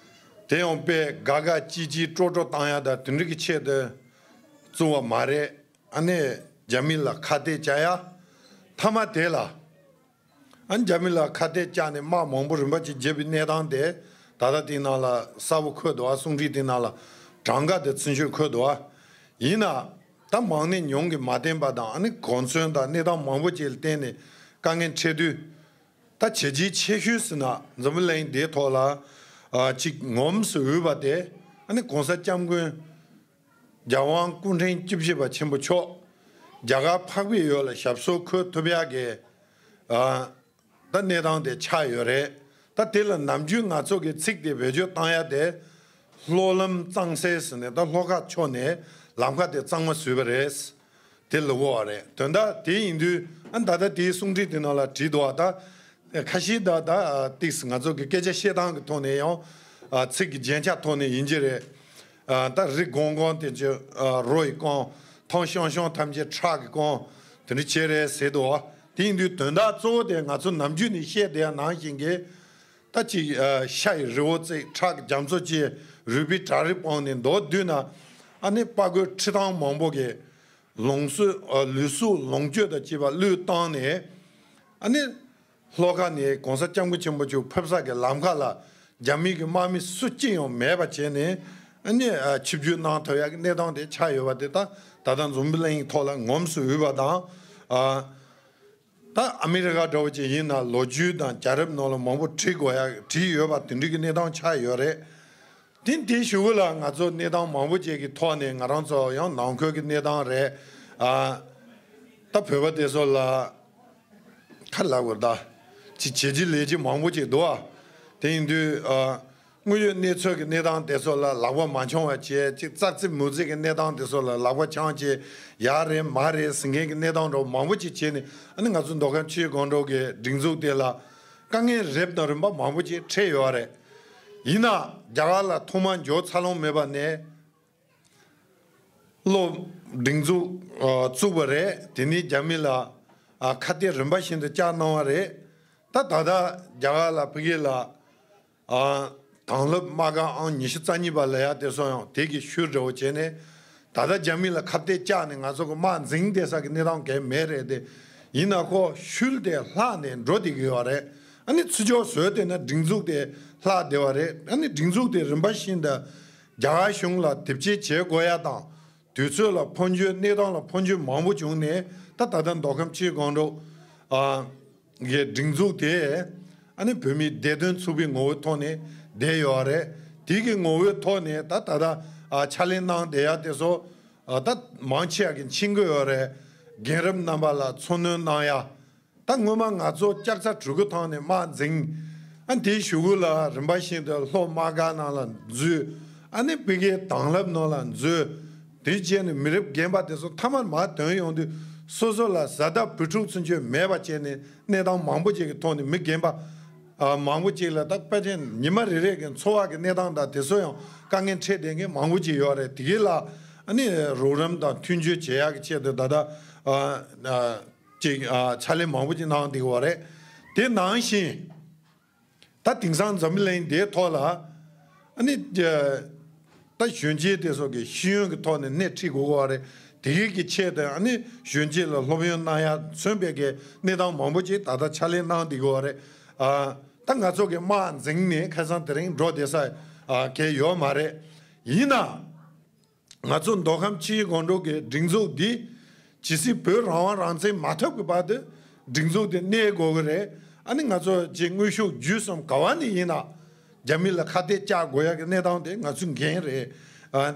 དེ་ཡང་དཔེ་དགའ་དགའ་སྐྱིད་སྐྱིད་སྤྲོ་སྤྲོ་བཏང་ཡ་དང་དེ་འདྲ་གི་ཆེད་དུ་བཙུགས་པ་མ་རེད། ཨ་ནི་རྒྱ་མི་ལ་ཁ་གཏད་བཅག་ཡ། མཐའ་མ་དེ་ལ། ཨ་ནི་རྒྱ་མི་ལ་ཁ་གཏད་བཅག་ནས་དམག་མང་པོ་རིམ་པ་གཅིག་བརྒྱབ་པའི་གནས་སྟངས་དེ་ད་ལྟ་དེའི་ནང་ལ་གསལ་པོ་འཁོད་འདུག་ཨ། གསུང་འཕྲིན་དེའི་ནང་ལ་གྲངས་ཀ་དེ་ཚུན་ཆོད་འཁོད་འདུག་ཨ། ཡིན་ན་ད་མང་ནས་ཉུང་གིས་མ་བསྟེན་པ་དང་། ཨ་ནི་གོ་མཚོན་དང་གནས་སྟངས་མང་པོ་ཅིག་ལ་བརྟེན་ནས་དཀའ་ངལ་འཕྲད་དུས། ད་བྱས་རྗེས་ཆེ་ཤོས་ཟེར་ན་འཛམ་བུ་གླིང་འདིའི་ཐོག་ལ་ཨ་ཅིག་ངོམས་སུ་འོས་པ་དེ། ཨ་ནི་༸གོང་ས་༸སྐྱབས་མགོན་རྒྱལ་དབང་སྐུ་ཕྲེང་བཅུ་བཞི་པ་ཆེན་པོ་མཆོག་རྒྱ་གར་འཕགས་པའི་ཡུལ་ལ་ཞབས་སོར་འཁོད་ཐུབ་ཡག་གི་ཨ་ད་གནས་སྟངས་དེ་ཆགས་ཡོད་རེད། ད་དེ་ལ་ནམ་རྒྱུན་ང་ཚོ་གི་ཚིག་དེ་བེད་སྤྱོད་བཏང་ཡ་དེ། ལྷོ་ལམ་གཙང་སེལ་ཟེར་ནས་ད་ལྷོ་ཁ་ཕྱོགས་ནས་ལམ་ཁ་དེ་གཙང་མ་བཟོས་པ་རེད། དེ་ལ་གོ་བ་རེད། དོན་དག་དེ་ཡིན་དུས་ཨ་ད་ལྟ་དེའི་གསུང་འཕྲིན་དེ་ནང་ལ་བྲིས་འདུག་བ། ད་ཁ་ཤས་ད་ད་ཏིག་ཙམ་ང་ཚོ་གི་སྐད་ཆ་བཤད་སྟངས་ཀྱི་ཐོག་ནས་ཡང་ཚིག་གི་རྒྱན་ཆ་ཐོག་ནས་ཡིན་གྱི་རེད། ད་རི་གོང་གོང་དེ་ཚོ་རོ་ཡིས་བཀང་། ཐང་ཤང་ཤང་ཐམས་ཅད་ཁྲག་གིས་བཀང་། དེ་འདྲ་བྱས་རེད་ཟེར་འདུག་བ། དེ་ཡིན་དུས་དོན་དག་གཙོ་བོ་དེ་ང་ཚོ་ནམ་རྒྱུན་ནས་བཤད་བསྡད་ཡ་ནང་བཞིན་གྱི། ད་ཅིག་ཤ་ཡི་རི་བོ་བརྩིགས། ཁྲག་གི་རྒྱ་མཚོ་བཅད། རུས་པའི་བྲག་རི་སྤུངས་ནས་མདོར་བསྡུས་ན། ཨ་ནི་དཔའ་རྒོད་ཁྲི་ཐང་མང་པོ་གི་ལུས་གཟུགས། ལུས་གཟུགས་ལོངས་སྤྱོད་དང་བཅས་པ་བློས་བཏང་ནས། ཨ་ནི་ལྷོ་ཁ་ནས་༸གོང་ས་༸སྐྱབས་མགོན་ཆེན་པོ་མཆོག་ཕེབས་ས་གི་ལམ་ཁ་ལ་རྒྱ་མི་གི་དམག་མི་སུ་གཅིག་ཡང་མེད་པ་བྱས་ནས། ཨ་ནི་ཆིབས་བསྒྱུར་གནང་ཐུབ་ཡག་གི་གནས་སྟངས་དེ་ཆགས་ཡོད་པ་དེ། ད་ད་ལྟ་འཛམ་བུ་གླིང་ཐོག་ལ་ངོམས་སུ་འོས་པ་དང་། ཨ། ད་ཨ་མི་རི་ཀ་འདྲ་བོ་ཅིག་ཡིན་ན་ལོ་རྒྱུས་དང་རྒྱལ་རབས་ནང་ལ་མང་པོ་བྲིས་དགོས་ཡ་བྲིས་ཡོད་པ་དེ་འདྲའི་གི་གནས་སྟངས་ཆགས་ཡོད་རེད། དེ་དེའི་གཞུག་གུ་ལ་ང་ཚོ་གནས་སྟངས་མང་པོ་ཅིག་གི་ཐོག་ནས་ང་རང་ཚོ་ཡང་ནང་ཁུལ་གྱི་གནས་སྟངས་རེད། ཨ། ད་བོད་པ་དེ་ཚོ་ལ་ཁ་ལབ་དགོས། ད་ཅིག་བྱས་རྗེས་ལས་རྗེས་མང་པོ་ཅིག་འདུག་ཨ། དེ་ཡིན་དུས། ཨ། དངོས་ཡོད་གནས་ཚུལ་གྱི་གནས་སྟངས་དེ་ཚོ་ལ་ལག་པ་མ་འཆང་བ་བྱས། ཅིག་ཙག་ཙིག་མུག་ཙིག་གི་གནས་སྟངས་དེ་ཚོ་ལ་ལག་པ་འཆང་བྱས། ཡག་རེད་མ་རེད་ཟེར་མཁན་གྱི་གནས་སྟངས་འདྲ་བོ་མང་པོ་ཅིག་བྱས་ནས། ཨ་ནི་ང་ཚོ་མདོ་ཁམས་ཆུ་བཞི་སྒང་དྲུག་གི་སྒྲིག་འཛུགས་དེ་ལ་དཀའ་ངལ་རབ་དང་རིམ་པ་མང་པོ་ཅིག་འཕྲད་ཡོད་རེད། ཡིན་ན་རྒྱ་གར་ལ་ཐོག་མར་འབྱོར་འཚར་ལོངས་མེད་པ་ནས། སློབ། སྒྲིག་འཛུགས་ཨ་བཙུགས་པ་རེད། དེ་ནས་རྒྱ་མི་ལ་ཨ་ཁ་གཏད་རིམ་པ་བཞིན་དུ་བཅག་གནང་བ་རེད། ད་ད་ལྟ་རྒྱ་གར་ལ་ཕ་གི་ལ་ཨ་དྭང་བླངས་དམག་སྒར་ཨང་ཉི་ཤུ་རྩ་གཉིས་པ་ལབ་ཡ་དེ་ཚོ་ཡང་དེ་གི་ཤུལ་འདྲ་བོ་བྱས་ནས། ད་ལྟ་རྒྱ་མི་ལ་ཁ་གཏད་བཅག་ནས་ང་ཚོ་གི་དམག་འཛིང་བསྡད་ས་གི་གནས་སྟངས་གང་ཡང་མེད་རེད་དེ། ཡིན་ན་ཁོ་ཤུལ་དེ་ལྷག་ནས་འགྲོ་བསྡད་ཀྱི་ཡོད་རེད། ཨ་ནི་ཚུར་ཕྱོགས་བཟོས་བསྡད་ན་སྒྲིག་འཛུགས་དེ་ལྷག་བསྡད་པ་རེད། ཨ་ནི་སྒྲིག་འཛུགས་དེ་རིམ་པ་བཞིན་དུ་རྒྱ་གར་གཞུང་ལ་དེབ་སྐྱེལ་བྱེད་དགོས་ཡ་དང་། དུས་ཚོད་ལ་འཕོ་འགྱུར། གནས་སྟངས་ལ་འཕོ་འགྱུར་མང་པོ་བྱུང་ནས། ད་ད་ལྟ་མདོ་ཁམས་ཆུ་བཞི་སྒང་དྲུག་ཨ་གི་སྒྲིག་འཛུགས་དེ་ཨ་ནི་བོད་མིའི་བདེ་དོན་ཚུགས་པའི་ངོ་བོའི་ཐོག་ནས་བསྡད་ཡོད་རེད། དེ་གི་ངོ་བོའི་ཐོག་ནས་ད་ད་ལྟ་ཨ་ཕྱག་ལས་གནང་བསྡད་ཡ་དེ་ཚོ་ཨ་ད་མང་ཆེ་བ་གི་ཕྱིན་གི་ཡོད་རེད། རྒན་རབས་རྣམ་པ་ལ་འཚོ་སྣོན་གནང་ཡ། ད་སྔོན་མ་ང་ཚོ་ལྕགས་ཚ་གྲུ་གུ་ཐང་ནས་དམག་འཛིང་། ཨ་དེའི་གཞུག་གུ་ལ་རིམ་པ་བཞིན་དུ་ལྷོ་དམག་སྒར་ནང་ལ་འཛུལ། ཨ་ནི་ཕ་གིའི་དྭང་བླངས་ནང་ལ་འཛུལ། དེ་བྱས་ནས་མི་རབས་རྒན་པ་དེ་ཚོ་མཐའ་མར་མར་ཐོན་ཡོང་དུས། སོ་སོ་ལ་བཟའ་ཟླ་བུ་ཕྲུག་ཚུན་ཆོད་མེད་པ་བྱས་ནས། གནས་སྟངས་མང་པོ་ཅིག་གི་ཐོག་ནས་མི་རྒན་པ་ཨ་མང་པོ་ཅིག་ལ་ད་དཔེ་ཅན་ཉི་མ་རེ་རེ་གི་འཚོ་བ་གི་གནས་སྟངས་དང་དེ་ཚོ་ཡང་དཀའ་ངལ་འཕྲད་བསྡད་མཁན་མང་པོ་ཅིག་ཡོད་རེད། དེ་གི་ལ་ཨ་ནི་རོགས་རམ་དང་མཐུན་འགྱུར་བྱེད་ཡག་གི་ཆེད་དུ་ད་ལྟ་ཨ་ཨ། ཅིག་ཨ་ཕྱག་ལས་མང་པོ་ཅིག་གནང་བསྡད་ཡོད་རེད། དེ་ནང་བཞིན་ད་དེང་སང་འཛམ་བུ་གླིང་འདིའི་ཐོག་ལ་ཨ་ནི་ད་གཞོན་སྐྱེས་དེ་ཚོ་གི་ཤེས་ཡོན་གྱི་ཐོག་ནས་སྣེ་ཁྲིད་དགོས་ཀྱི་ཡོད་རེད། དེ་གའི་གི་ཆེད་དུ་ཨ་ནི་གཞོན་སྐྱེས་ལ་སློབ་ཡོན་གནང་ཡ་མཚོན་པའི་གི་གནས་སྟངས་མང་པོ་ཅིག་ད་ལྟ་ཕྱག་ལས་གནང་བསྡད་ཡོད་རེད། ཨ་ད་ང་ཚོ་གི་དམག་འཛིང་ནས་ཁ་སང་དེ་རིང་འགྲོ་བསྡད་ས་ཨ་གང་ཡོད་མ་རེད། ཡིན་ན། ང་ཚོ་མདོ་ཁམས་ཆུ་བཞི་སྒང་དྲུག་གི་སྒྲིག་འཛུགས་འདི་ཇི་སྲིད་བོད་རང་དབང་རང་བཙན་མ་ཐོབ་ཀྱི་བར་དུ་སྒྲིག་འཛུགས་འདི་གནས་དགོས་ཀྱི་རེད། ཨ་ནི་ང་ཚོ་ཅིག་དངོས་ཤུགས་བརྒྱུད་གསུམ་ག་བ་ནས་ཡིན་ན་རྒྱ་མི་ལ་ཁ་གཏད་བཅག་དགོས་ཡ་གི་གནས་སྟངས་དེ་ང་ཚོའི་འགན་རེད། ཨ།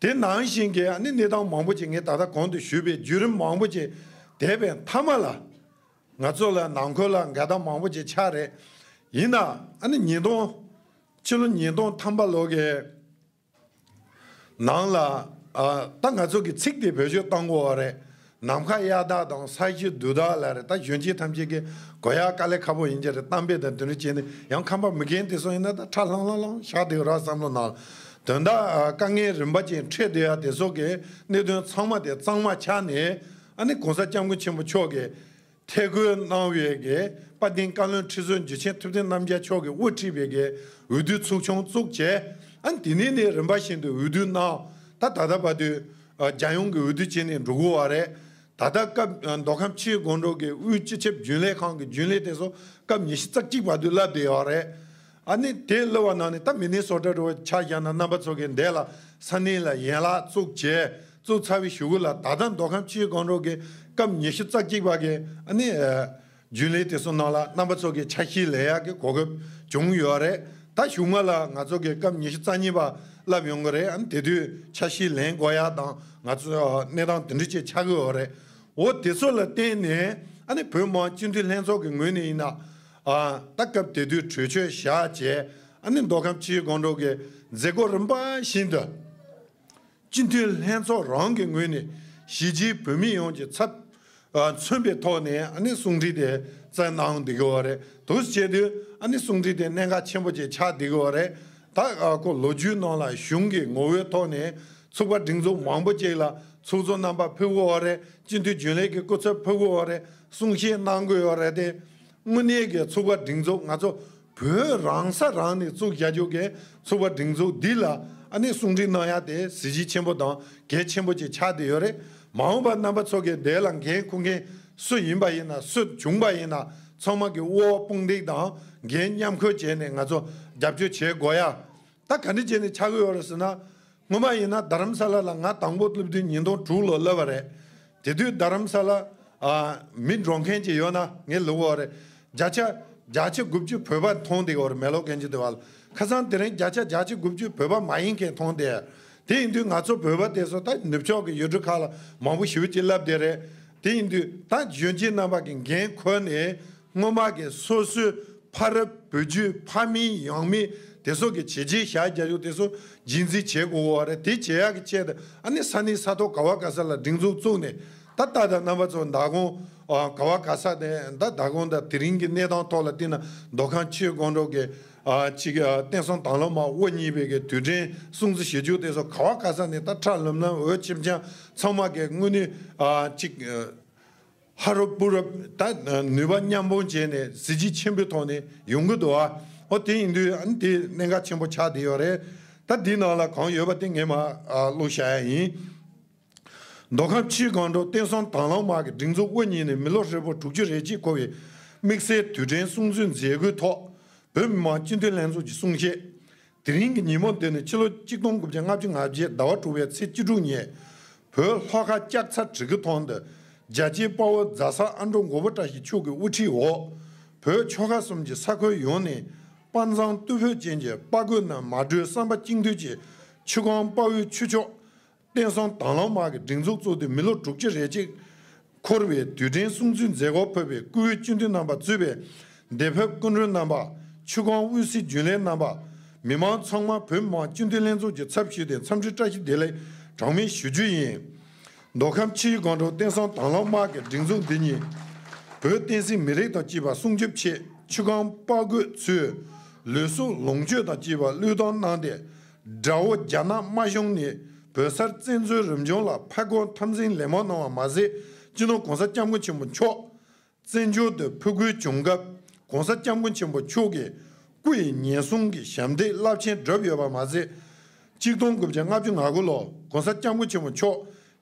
དེ་ནང་བཞིན་གྱི་ཨ་ནི་གནས་སྟངས་མང་པོ་ཅིག་ངས་ད་ལྟ་གོང་དུ་ཞུས་པའི་བརྒྱུད་རིམ་མང་པོ་ཅིག་འདས་པའི་མཐའ་མ་ལ་ང་ཚོ་ལ་ནང་ཁུལ་ལ་འགལ་ཟླ་མང་པོ་ཅིག་ཆགས་རེད། ཡིན་ན་ཨ་ནི་ཉིས་སྟོང་ཕྱི་ལོ་ཉིས་སྟོང་ཐམ་པ་ལོ་གི་ནང་ལ། ཨ། ད་ང་ཚོ་གི་ཚིག་དེ་བེད་སྤྱོད་གཏང་དགོས་པ་རེད། ནམ་མཁའ་གཡའ་དག་དང་ས་གཞི་རྡུལ་དག་ལ་རེད། ད་གཞོན་སྐྱེས་ཐམས་ཅད་ཀྱིས་གོ་ཡ་དཀའ་ལས་ཁག་པོ་ཡིན་གྱི་རེད། གཏམ་དཔེ་དང་དེ་འདྲ་བྱས་ནས་ཡང་ཁམས་པ་མི་རྒན་དེ་ཚོ་ཡིན་ན་ད་ཁྲ་ལྷང་ལྷང་ལྷང་བཞག་བསྡད་ཡོད་ར་བསམ་བློ་ནང་དོན་དག་ཨ། དཀའ་ངལ་རིམ་པ་ཅན་འཕྲད་བསྡད་ཡ་དེ་ཚོ་གི་གནད་དོན་ཚང་མ་དེ་གཙང་མ་ཆགས་ནས་ཨ་ནི་གོང་ས་སྐྱབས་མགོན་ཆེན་པོ་མཆོག་གིས། ཐད་བསྐོས་གནང་བའི་གི་དཔལ་ལྡན་བཀའ་བློན་ཁྲི་ཟུར་འཇུ་ཆེན་ཐུབ་བསྟན་རྣམ་རྒྱལ་མཆོག་གིས་དབུ་ཁྲིད་པའི་གི་འོས་བསྡུ་ཚོགས་ཆུང་བཙུགས་བྱས། ཨ་ནི་དེ་ནས་ནས་རིམ་པ་བཞིན་དུ་འོས་བསྡུ་གནང་། ད་ད་ལྟ་བར་དུ་ཨ། རྒྱལ་ཡོངས་ཀྱི་འོས་བསྡུ་བྱས་ནས་འགྲོ་གི་ཡོད་རེད། ད་ལྟ་སྐབས་ཨ། མདོ་ཁམས་ཆུ་བཞི་སྒང་དྲུག་གི་དབུས་སྤྱི་ཁྱབ་རྒྱུན་ལས་ཁང་གི་རྒྱུན་ལས་དེ་ཚོ་སྐབས་ཉི་ཤུ་རྩ་གཅིག་བར་དུ་བསླེབས་བསྡད་ཡོད་རེད། ཨ་ནི་དེ་བསླེབས་པ་ནང་ནས་ད་མི་ནི་སོ་ཊ་འདྲ་བོ་ཆ་བཞག་ན་རྣམ་པ་ཚོ་གིས་འདས་ལ་ས་གནས་ལ་ཡན་ལག་བཙུགས་བྱས་བཙུགས་ཚར་བའི་གཞུག་གུ་ལ་ད་ལྟ་མདོ་ཁམས་ཆུ་བཞི་སྒང་དྲུག་གི་སྐབས་ཉི་ཤུ་རྩ་གཅིག་པ་གི་ཨ་ནི་ཨ། རྒྱུན་ལས་དེ་ཚོ་ནང་ལ་རྣམ་པ་ཚོ་གིས་ཆ་ཤས་ལེན་ཡག་གི་གོ་སྐབས་བྱུང་ཡོད་རེད། ད་གཞུག་མ་ལ་ང་ཚོ་གི་སྐབས་ཉི་ཤུ་རྩ་གཉིས་པ་བསླེབས་ཡོང་གི་རེད། ཨ་ནི་དེ་དུས་ཆ་ཤས་ལེན་དགོས་ཡག་དང་ང་ཚོ་གནས་སྟངས་དེ་འདྲ་ཅིག་ཆགས་ཀྱི་ཡོད་རེད། འོ་དེ་ཚོ་ལ་བརྟེན་ནས་ཨ་ནི་བོད་མི་མང་སྤྱི་འཐུས་ལྷན་ཚོགས་ཀྱི་ངོས་ནས་ཡིན་ན་ཨ། ད་སྐབས་དེ་དུས་གྲོས་ཆོད་བཞག་བྱས་ཨ་ནི་མདོ་ཁམས་ཆུ་བཞི་སྒང་དྲུག་གི་མཛད་སྒོ་རིམ་པ་བཞིན་དུ། སྤྱི་འཐུས་ལྷན་ཚོགས་རང་གི་ངོས་ནས་གཞིས་བྱེས་བོད་མི་ཡོངས་ཀྱི་ཚབ་ཨ། མཚོན་པའི་ཐོག་ནས་ཨ་ནི་གསུང་འཕྲིན་དེ་བསྩལ་གནང་བསྡད་ཀྱི་ཡོད་རེད། འདུག་སེ་བྱས་དུས་ཨ་ནི་གསུང་འཕྲིན་དེ་གནད་འགག་ཆེན་པོ་ཅིག་ཆགས་བསྡད་ཀྱི་ཡོད་རེད། ད་ཨ། ཁོ་ལོ་རྒྱུས་ནང་ལ་གཞུང་གི་ངོ་བོའི་ཐོག་ནས་ཚོགས་པ་སྒྲིག་འཛུགས་མང་པོ་ཅིག་ལ་ཚོགས་གཙོ་རྣམ་པ་ཕེབས་ཀྱི་ཡོད་རེད། སྤྱི་འཐུས་རྒྱུན་ལས་ཀྱི་སྐུ་ཚབ་ཕེབས་ཀྱི་ཡོད་རེད། གསུང་བཤད་གནང་གི་ཡོད་རེད་དེ། དངོས་གནས་ཀྱི་ཚོགས་པ་སྒྲིག་འཛུགས་ང་ཚོ་བོད་རང་ས་རང་ནས་བཙུགས་བཞག་རྒྱུ་གི་ཚོགས་པ་སྒྲིག་འཛུགས་འདི་ལ་ཨ་ནི་གསུང་འཕྲིན་གནང་ཡ་དེ་གཟི་བརྗིད་ཆེན་པོ་དང་གལ་ཆེན་པོ་ཅིག་ཆགས་བསྡད་ཡོད་རེད། མ་འོངས་པ་རྣམ་པ་ཚོ་གི་དེ་ལ་འགན་འཁུར་མཁན་སུ་ཡིན་པ་ཡིན་ན་སུ་བྱུང་པ་ཡིན་ན་ཚང་མ་གི་དབུ་འོག་དཔུང་འདེགས་དང་འགན་མཉམ་འཁུར་བྱས་ནས་ང་ཚོ་རྒྱབ་སྐྱོར་བྱེད་དགོས་ཡ། ད་ག་འདྲ་བྱས་ནས་ཆགས་ཀྱི་ཡོད་རེད་ཟེར་ན། སྔོན་མ་ཡིན་ན་རྡ་རམ་ས་ལ་ལ་ང་དང་པོ་སླེབས་དུས་ཉིས་སྟོང་དྲུག་ལོ་སླེབས་པ་རེད། དེ་དུས་རྡ་རམ་ས་ལ་ཨ། མི་འགྲོ་མཁན་ཅིག་ཡོད་ན་ངས་ལབ་ཡོད་རེད། བརྒྱ་ཆ་བརྒྱ་ཆ་དགུ་བཅུ་བོད་པ་མཐོང་བསྡད་ཡོད་རེད། མེ་ལོ་གན་ཇི་དེ་བ་ལ། ཁ་སང་དེ་རིང་བརྒྱ་ཆ་བརྒྱ་ཆ་དགུ་བཅུ་བོད་པ་མ་ཡིན་མཁན་མཐོང་བསྡད། དེ་ཡིན་དུས་ང་ཚོ་བོད་པ་དེ་ཚོ་ད་ནུབ་ཕྱོགས་ཀྱི་ཡུལ་གྲུ་ཁག་ལ་མང་པོ་ཞེ་པོ་ཅིག་སླེབས་བསྡད་རེད། དེ་ཡིན་དུས་ད་གཞོན་སྐྱེས་རྣམ་པ་གི་འགན་ཁུར་ནས། སྔོན་མ་གི་སོ་སོའི་ཕ་རབས་བུ་རྒྱུད་ཕ་མིང་ཡང་མིང་དེ་ཚོ་གི་བྱས་རྗེས་བཞག་རྒྱག་རྒྱུ་དེ་ཚོ་རྗེས་འཛིན་བྱེད་དགོས་པ་རེད། དེ་བྱེད་ཡག་གི་ཆེད་དུ་ཨ་ནི་ས་གནས་ས་ཐོག་ག་བ་ག་ས་ལ་སྒྲིག་འཛུགས་བཙུགས་ནས་ད་ལྟ་དང་རྣམ་པ་ཚོ་མདང་དགོང་ཨ། ག་བ་ག་ས་དེ་ད་མདང་དགོང་དང་དེ་རིང་གི་གནས་སྟངས་ཐོག་ལ་བལྟས་ན་མདོ་ཁམས་ཆུ་བཞི་སྒང་དྲུག་གི་ཨ། ཅིག་ཨ། བསྟན་སྲུང་དྭང་བླངས་དམག་དབུ་བརྙེས་པའི་གི་དུས་དྲན་སྲུང་བརྩི་ཞུ་རྒྱུ་དེ་ཚོ་ག་བ་ག་ས་ནས་ད་ཁྲ་ལམ་ལམ་འོད་ཆེམ་ཆེམ་ཚང་མ་གི་དངོས་གནས་ཨ། ཅིག་ཨ། ཧ་རུབ་པུ་རུབ་ད་ནུས་པ་མཉམ་སྤུངས་བྱས་ནས་གཟི་བརྗིད་ཆེན་པོའི་ཐོག་ནས་ཡོང་གི་འདུག་ཨ། ཨོ་དེ་ཡིན་དུས་ཨ་ནི་དེ་གནད་འགག་ཆེན་པོ་ཆགས་བསྡད་ཡོད་རེད། ད་འདི་ནང་ལ་གང་ཡོད་པ་དེ་ངས་མར་ཨ། བླུགས་བཞག་ཡ་ཡིན། མདོ་ཁམས་ཆུ་བཞི་སྒང་དྲུག་བསྟན་སྲུང་དྭང་བླངས་དམག་གི་སྒྲིག་འཛུགས་དབུ་བརྙེས་ནས་མི་ལོ་ཧྲིལ་པོ་དྲུག་ཅུ་རེ་གཅིག་འཁོར་བའི་དམིགས་བསལ་དུས་དྲན་སྲུང་བརྩི་མཛད་སྒོའི་ཐོག་བོད་མི་མང་སྤྱི་འཐུས་ལྷན་ཚོགས་ཀྱི་གསུང་བཤད། དེ་རིང་གི་ཉིན་མོ་འདི་ནི་ཕྱི་ལོ་གཅིག་སྟོང་དགུ་བརྒྱ་ལྔ་བཅུ་ང་བརྒྱད་ཟླ་བ་དྲུག་པའི་ཚེས་བཅུ་དྲུག་ཉིན། བོད་ལྷོ་ཁ་ལྕགས་ཚ་གྲི་གུ་ཐང་དུ་རྒྱལ་གཅེས་དཔའ་བོ་རྫ་ས་ཨ་འབྲུག་མགོན་པོ་བཀྲ་ཤིས་མཆོག་གི་དབུ་ཁྲིད་འོག་བོད་ཆོལ་ཁ་གསུམ་གྱི་ས་ཁུལ་ཡོངས་ནས་དཔའ་མཛངས་རྟུལ་ཕོད་ཅན་གྱི་དཔའ་རྒོད་རྣམས་མ་གྲོས་བསམ་པ་གཅིག་མཐུན་གྱིས་ཆུ་སྒང་དཔའ་བོའི་ཆུ་ཕྱོགས། བསྟན་སྲུང་དྭང་བླངས་དམག་གི་སྒྲིག་འཛུགས་བཙུགས་ཏེ་མི་ལོ་དྲུག་ཅུ་རེ་གཅིག་འཁོར་བའི་དུས་དྲན་སྲུང་བརྩི་མཛད་སྒོར་ཕེབས་པའི་སྐུའི་སྤྱི་འཐུས་རྣམ་པ་གཙོས་པའི་འདས་ཕེབས་སྐུ་མགྲོན་རྣམ་པ། ཆུ་སྒང་དབུས་སའི་རྒྱུན་ལས་རྣམ་པ། མི་མང་ཚང་མ་བོད་མི་མང་སྤྱི་འཐུས་ལྷན་ཚོགས་ཀྱི་ཚབ་ཞུས་ཏེ་འཚམས་འདྲི་བཀྲ་ཤིས་བདེ་ལེགས་གྲངས་མེད་ཞུ་རྒྱུ་ཡིན། མདོ་ཁམས་ཆུ་བཞི་སྒང་དྲུག་བསྟན་སྲུང་དྭང་བླངས་དམག་གི་སྒྲིག་འཛུགས་འདི་ཉིད་བོད་བསྟན་སྲིད་མི་རིགས་དང་བཅས་པ་སྲུང་སྐྱོབ་ཆེད་ཆུ་སྒང་དཔའ་རྒོད་ཚོས་ལུས་སྲོག་ལོངས་སྤྱོད་དང་བཅས་པ་བློས་གཏོང་གནང་སྟེ། དགྲ་བོ་རྒྱ་ནག་དམར་གཞུང་ནས་བོད་སར་བཙན་འཛུལ་རིམ་བྱོན་ལ་ཕར་རྒོལ་འཐབ་འཛིང་ལན་མང་གནང་བ་མ་ཟད། སྤྱི་ནོར་༸གོང་ས་༸སྐྱབས་མགོན་ཆེན་པོ་མཆོག་བཙན་བྱོལ་དུ་ཕེབས་དགོས་བྱུང་སྐབས། ༸གོང་ས་༸སྐྱབས་མགོན་ཆེན་པོ་མཆོག་གི་སྐུ་ཡི་ཉེན་སྲུང་གི་ཞབས་འདེགས་རླབས་ཆེན་བསྒྲུབས་ཡོད་པ་མ་ཟད། ཆིག་སྟོང་དགུ་བརྒྱ་ལྔ་བཅུ་ང་དགུ་ལོར་༸གོང་ས་༸སྐྱབས་མགོན་ཆེན་པོ་མཆོག་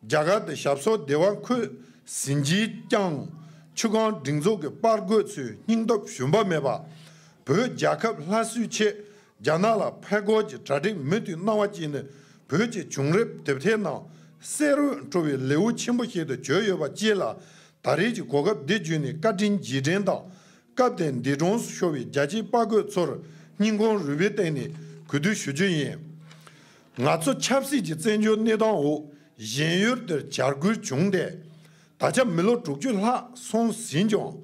རྒྱ་གར་དུ་ཞབས་སོར་བདེ་བར་འཁོད་ཟིན་བྲིས་བསྐྱངས། ཆུ་སྒང་སྒྲིག་འཛུགས་ཀྱི་དཔའ་རྒོད་ཚོའི་སྙིང་སྟོབས་ཞུམ་པ་མེད་པ། བོད་རྒྱལ་ཁབ་སླར་གསོའི་ཆེད་ རྒྱ་ནག་ལ་ཕར་རྒོལ་གྱི་གྲ་སྒྲིག་མུ་མཐུད་གནང་བ་བཅས་ནི་བོད་ཀྱི་བྱུང་རབས་དེབ་ཐེར་ནང་གསལ་བོར་འཁྲུལ་བའི་ལེའུ་ཆེན་པོ་ཞིག་ཏུ་གྱུར་ཡོད་པ་བཅས་ལ། ད་རེས་ཀྱི་གོ་སྐབས་འདི་བརྒྱུད་ནས་བཀའ་དྲིན་རྗེས་དྲན་དང་། སྐབས་དེར་འདས་གྲོངས་སུ་ཤོར་བའི་རྒྱ་ཆེའི་དཔའ་རྒོད་ཚོར་སྙིང་ཁོང་རུས་པའི་གཏིང་ནས་གུས་འདུད་ཞུ་རྒྱུ་ཡིན། ང་ཚོ་ཆབ་སྲིད་ཀྱི་བཙན་བྱོལ་གནས་སྟངས་འོག་གཞན་ཡུལ་དུ་བྱ་རྒོལ་བྱུང་སྟེ། ད་ཆ་མི་ལོ་དྲུག་ཅུ་ལྷག་སོང་ཟིན་ཀྱང་།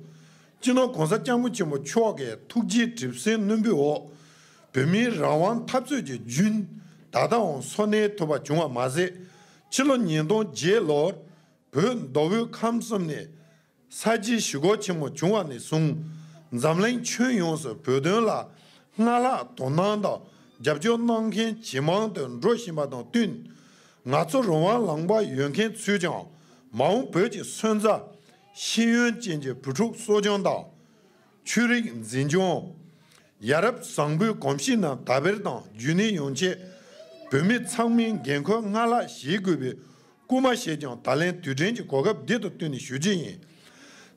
སྤྱི་ནོར་གོང་ས་སྐྱབས་མགོན་ཆེན་པོ་མཆོག་གི་ཐུགས་རྗེའི་གྲིབ་བསིལ་རྣོན་པོའི་འོག་བོད་མིའི་རང་དབང་འཐབ་རྩོད་ཀྱི་རྒྱུན་ད་ལྟའང་འཚོ་གནས་ཐུབ་པ་བྱུང་བ་མ་ཟད། ཕྱི་ལོ་ཉིས་སྟོང་བརྒྱད་ལོར་བོད་མདོ་དབུས་ཁམས་གསུམ་ནས་ས་བྱི་ཞི་རྒོལ་ཆེན་མོ་བྱུང་བ་ནས་བཟུང་། འཛམ་གླིང་ཁྱོན་ཡོངས་སུ་བོད་དོན་ལ་སྔར་ལྷག་དོ་སྣང་དང་རྒྱབ་སྐྱོར་གནང་མཁན་ཇེ་མང་དུ་འགྲོ་བཞིན་པ་དང་བསྟུན། ང་ཚོ་རང་དབང་ལུང་པ་ཡོད་མཁན་ཚོས་ཀྱང་། མ་འོངས་བོད་ཀྱི་སོན་རྩ་ཤེས་ཡོན་ཅན་གྱི་བུ་ཕྲུག་གསོ་སྐྱོང་དང་། ཆོས་རིག་འཛིན་སྐྱོང་། ཡ་རབས་བཟང་པོའི་གོམས་གཤིས་རྣམས་དར་སྤེལ་དང་རྒྱུན་གནས་ཡོང་ཆེད། བོད་མི་ཚང་མས་འགན་ཁུར་སྔར་ལྷག་བཞེས་དགོས་པའི་སྐུལ་མ་བྱས་ཀྱང་། ད་ལན་དུས་དྲན་གྱི་གོ་སྐབས་འདི་དང་བསྟུན་ནས་ཞུ་རྒྱུ་ཡིན།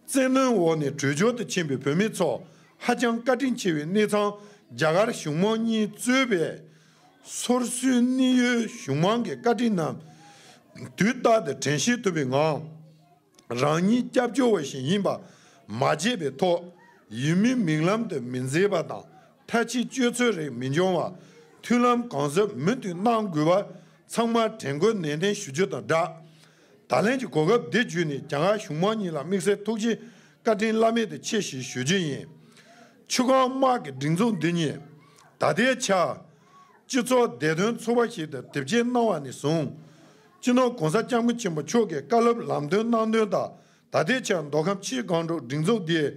བཙན་གནོན་འོག་ནས་བྲོས་བྱོལ་དུ་ཕྱིན་པའི་བོད་མི་ཚོ་ཧ་ཅང་བཀའ་དྲིན་ཆེ་བའི་གནས་ཚང་རྒྱ་གར་གཞུང་མང་གཉིས་གཙོས་པའི་སོ་སོའི་གནས་ཡུལ་གཞུང་མང་གི་བཀའ་དྲིན་རྣམས་དུས་རྟག་ཏུ་དྲན་ཤེས་ཐུབ་པའི་ངང་། རང་ཉིད་སྐྱབས་བཅོལ་བ་ཞིག་ཡིན་པ་མ་བརྗེད་པའི་ཐོག་ཡུལ་མིའི་མིག་ལམ་དུ་མི་མཛེས་པ་དང་། ཐ་ཆད་སྤྱོད་ཚུལ་རིགས་མི་འབྱུང་བ། མཐུན་ལམ་གང་ཟབ་མུ་མཐུད་གནང་དགོས་པ་ཚང་མར་དྲན་སྐུལ་ནན་ཏན་ཞུ་རྒྱུ་དང་སྦྲགས། ད་ལན་གྱི་གོ་སྐབས་འདི་བརྒྱུད་ནས་རྒྱ་གར་གཞུང་མང་གཉིས་ལ་དམིགས་བསལ་ཐུགས་རྗེ་བཀའ་དྲིན་བླ་མེད་དུ་ཆེ་ཞེས་ཞུ་རྒྱུ་ཡིན། ཆུ་སྒང་དམག་གི་སྒྲིག་འཛུགས་འདི་ཉིད་ད་ལྟའི་ཆར་སྤྱི་ཚོགས་བདེ་དོན་ཚོགས་པ་ཞིག་ཏུ་དེབ་སྐྱེལ་གནང་བ་ནས་བཟུང་། སྤྱི་ནོར་གོང་ས་སྐྱབས་མགོན་ཆེན་པོ་མཆོག་གི་བཀའ་སློབ་ལམ་སྟོན་གནང་དོན་དང་། ད་ལྟའི་ཆར་མདོ་ཁམས་ཆུ་སྒང་དྲུག་སྒྲིག་འཛུགས་འདིས་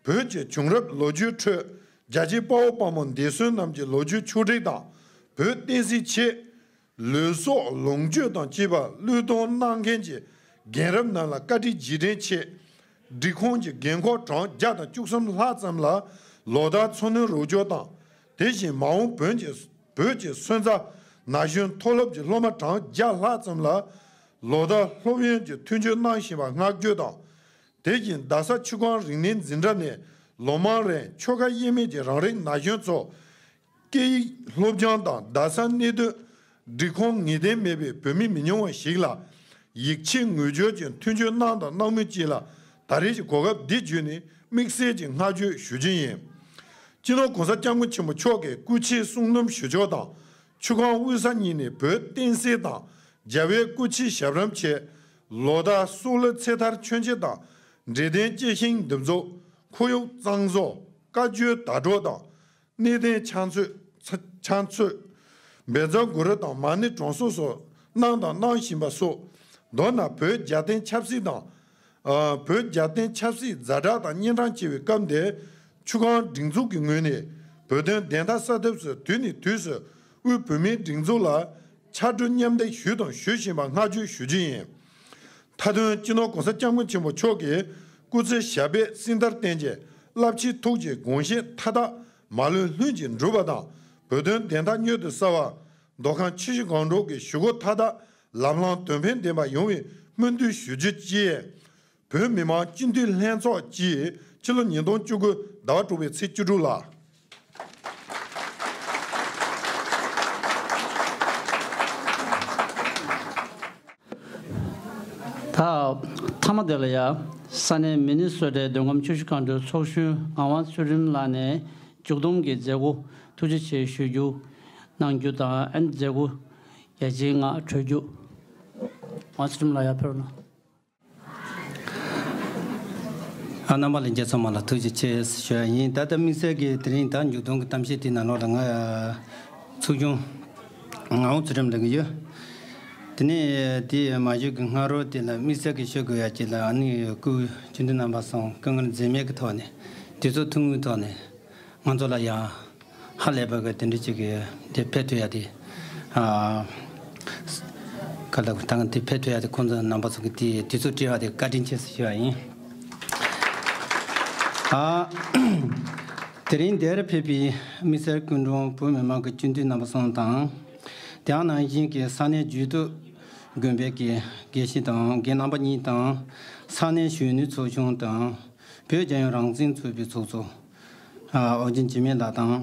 བོད་ཀྱི་བྱུང་རབས་ལོ་རྒྱུས་ཁྲོད་རྒྱ་ཆེའི་དཔའ་བོ་དཔའ་མོ་འདས་གསོན་རྣམས་ཀྱི་ལོ་རྒྱུས་ཕྱོགས་སྒྲིག་དང་། བོད་བསྟན་སྲིད་ཆེད་ལུས་སྲོག་ལོངས་སྤྱོད་དང་བཅས་པ་བློས་གཏོང་གནང་མཁན་གྱི་རྒན་རབས་རྣམས་ལ་བཀའ་དྲིན་རྗེས་དྲན་ཆེད། སྒྲིག་ཁོངས་ཀྱི་རྒན་འཁོགས་གྲངས་བརྒྱ་དང་བཅུ་གསུམ་ལྷག་ཙམ་ལ་ལོ་ལྟར་འཚོ་སྣོན་རོགས་སྐྱོར་དང་། དེ་བཞིན་མ་འོངས་བོད་ཀྱི་བོད་ཀྱི་སོན་རྩ་ན་གཞོན་མཐོ་སློབ་ཀྱི་སློབ་མ་གྲངས་བརྒྱ་ལྷག་ཙམ་ལ་ལོ་ལྟར་སློབ་ཡོན་གྱི་མཐུན་འགྱུར་གནང་བཞིན་པ་བསྔགས་བརྗོད་དང་། དེ་བཞིན་རྡ་ས་ཆུ་སྒང་རིག་གནས་འཛིན་གྲྭ་ནས་ལོ་མང་རིང་ཆོལ་ཁ་དབྱེ་མེད་ཀྱི་རང་རིགས་ན་གཞོན་ཚོ་སྐད་ཡིག་སློབ་སྦྱོང་དང་རྡ་ས་གནད་དོན་སྒྲིག་ཁོངས་ངེས་གཏན་མེད་པའི་བོད་མི་མི་ཉུང་བ་ཞིག་ལ་ཡིག་ཆའི་ངོས་སྦྱོར་གྱི་མཐུན་འགྱུར་གནང་དང་གནང་མུས་ཅིག་ལ། ད་རེས་ཀྱི་གོ་སྐབས་འདི་བརྒྱུད་ནས་དམིགས་བསལ་གྱི་བསྔགས་བརྗོད་ཞུ་རྒྱུ་ཡིན། སྤྱི་ནོར་༸གོང་ས་༸སྐྱབས་མགོན་ཆེན་པོ་མཆོག་གིས་སྐུ་ཕྱྭའི་གསུང་འབུམ་ཞུ་ཕྱོགས་དང་། ཆུ་སྒང་དབུས་ས་གཉིས་ནས་བོད་བསྟན་སྲིད་དང་རྒྱལ་བའི་སྐུ་ཕྱྭའི་ཞབས་རིམ་ཆེད། ལོ་ལྟར་སྲོག་བླུ་ཚེ་ཐར་མཆོད་མཇལ་དང་། འབྲས་ལྡན་སྐྱེ་ཤིང་འདེབས་འཛུགས། ཁོར་ཡུག་གཙང་བཟོ། བཀའ་བརྒྱུད་དར་སྒྲོག་དང་། གནས་བརྟན་ཕྱག་མཛོད། ཕྱག་མཛོད། བཛྲ་གུ་རུ་དང་མ་ཎི་གྲོང་གསེབ་སོགས་གནང་དང་གནང་བཞིན་པ་སོགས། མདོར་ན་བོད་རྒྱལ་བསྟན་ཆབ་སྲིད་དང་། ཨ། བོད་རྒྱལ་བསྟན་ཆབ་སྲིད་ཛ་དྲག་དང་གཉན་འཕྲང་ཆེ་བའི་སྐབས་འདིར། ཆུ་སྒང་སྒྲིག་འཛུགས་ཀྱི་ངོས་ནས་བོད་དོན་བདེན་མཐའ་གསལ་ཐབས་སུ་དུས་ནས་དུས་སུ་དབུས་བོད་མིའི་སྒྲིག་འཛུགས་ལ་ཕྱག་སྦྲེལ་མཉམ་འདེགས་ཞུས་དང་ཞུ་བཞིན་པ་བསྔགས་བརྗོད་ཞུ་རྒྱུ་ཡིན། མཐའ་དོན་སྤྱི་ནོར་༸གོང་ས་༸སྐྱབས་མགོན་ཆེན་པོ་མཆོག་གིས་སྐུ་ཚེ་ཞབས་པད་སྲིད་མཐར་བརྟན་ཅིང་། རླབས་ཆེན་ཐུགས་ཀྱི་དགོངས་བཞེད་མཐའ་དག་མ་ལུས་ལྷུན་གྱིས་འགྲུབ་པ་དང་། བོད་དོན་བདེན་མཐའ་མྱུར་དུ་གསལ་བར། མདོ་ཁམས་ཆུ་བཞི་སྒང་དྲུག་གི་ཞུ་སྒོ་མཐའ་དག་ལམ་ལྷོང་དོན་ཕན་ལྡན་པ་ཡོང་བའི་སྨོན་འདུན་ཞུ་རྒྱུ་བཅས། བོད་མི་མང་སྤྱི་འཐུས་ལྷན་ཚོགས་ཀྱིས་ཕྱི་ལོ་ཉིས་སྟོང་བཅུ་དགུ་ཟླ་བ་དྲུག་པའི་ཚེས་བཅུ་དྲུག་ལ། ད་མཐའ་མ་དེ་ལ་ཡ། ས་གནས་མི་ནི་སོ་ཊའི་མདོ་ཁམས་ཆུ་བཞི་སྒང་དྲུག་ཚོགས་གཞོན་ངག་དབང་ཚུལ་ཁྲིམས་ལགས་ནས་མཇུག་བསྡོམས་ཀྱི་མཛད་སྒོ་ཐུགས་རྗེ་ཆེ་ཞུ་རྒྱུ་གནང་རྒྱུ་དང་། ཨ་ནི་མཛད་སྒོ་རྒྱ་ཆེའི་ངང་གྲོལ་རྒྱུ། ངག་དབང་ཚུལ་ཁྲིམས་ལགས་ཡར་ཕེབས་རོགས་གནང་། ཨ། རྣམ་པ་ལྷན་རྒྱས་ཚང་མ་ལ་ཐུགས་རྗེ་ཆེ་ཞུ་ཡ་ཡིན། ད་ལྟ་དམིགས་བསལ་གྱི་དེ་རིང་ད་མཇུག་སྡོམ་གྱི་གཏམ་བཤད་དེའི་ནང་ལོགས་ལ་ང་ཚོགས་གཞོན་ངག་དབང་ཚུལ་ཁྲིམས་ལགས་ཀྱི་ཡོད། དེ་ནས་དེ་མ་ཞུས་ཀྱི་སྔ་དྲོ་དེ་ལ་དམིགས་བསལ་གྱི་ཞུ་དགོས་ཡ་ཅིག་ལ། ཨ་ནི་སྐུ་སྤྱི་འཐུས་རྣམ་པ་ཚོ་སྐུ་ངལ་འཛེམས་མེད་ཀྱི་ཐོག་ནས་དུས་ཚོད་ཐུང་ངུའི་ཐོག་ནས་ང་ཚོ་ལ་ཡ་ཧ་ལས་པ་གི་དེ་འདྲ་ཅིག་གི་དེ་ཕེབས་ཐུབ་ཡ་དེ། ཨ། ག་ལ་ད་ག་དེ་ཕེབས་ཐུབ་ཡ་དེ་ཁོང་ཚོ་རྣམ་པ་ཚོ་གི་དེ་དུས་ཚོད་སྤྲད་པ་དེ་བཀའ་དྲིན་ཆེ་ཟེར་ཞུ་བ་ཡིན། ཨ། དེ་རིང་འདིར་ཕེབས་པའི་དམིགས་བསལ་སྐུ་མགྲོན་བོད་མི་མང་གི་སྤྱི་འཐུས་རྣམ་པ་ཚོ་དང་། དེ་ནང་བཞིན་གྱི་ས་གནས་ཇུས་གཏོགས་དགོན་པའི་དགེ་དགེ་བཤེས་དང་། དགེ་རྣམ་པ་གཉིས་དང་། ས་གནས་གཞོན་ནུའི་ཚོགས་ཆུང་དང་། བོད་རྒྱལ་ཡོངས་རང་བཙན་ཚོགས་པའི་ཚོགས་གཙོ་ཨ་ཨོ་རྒྱན་འཇིགས་མེད་ལགས་དང་།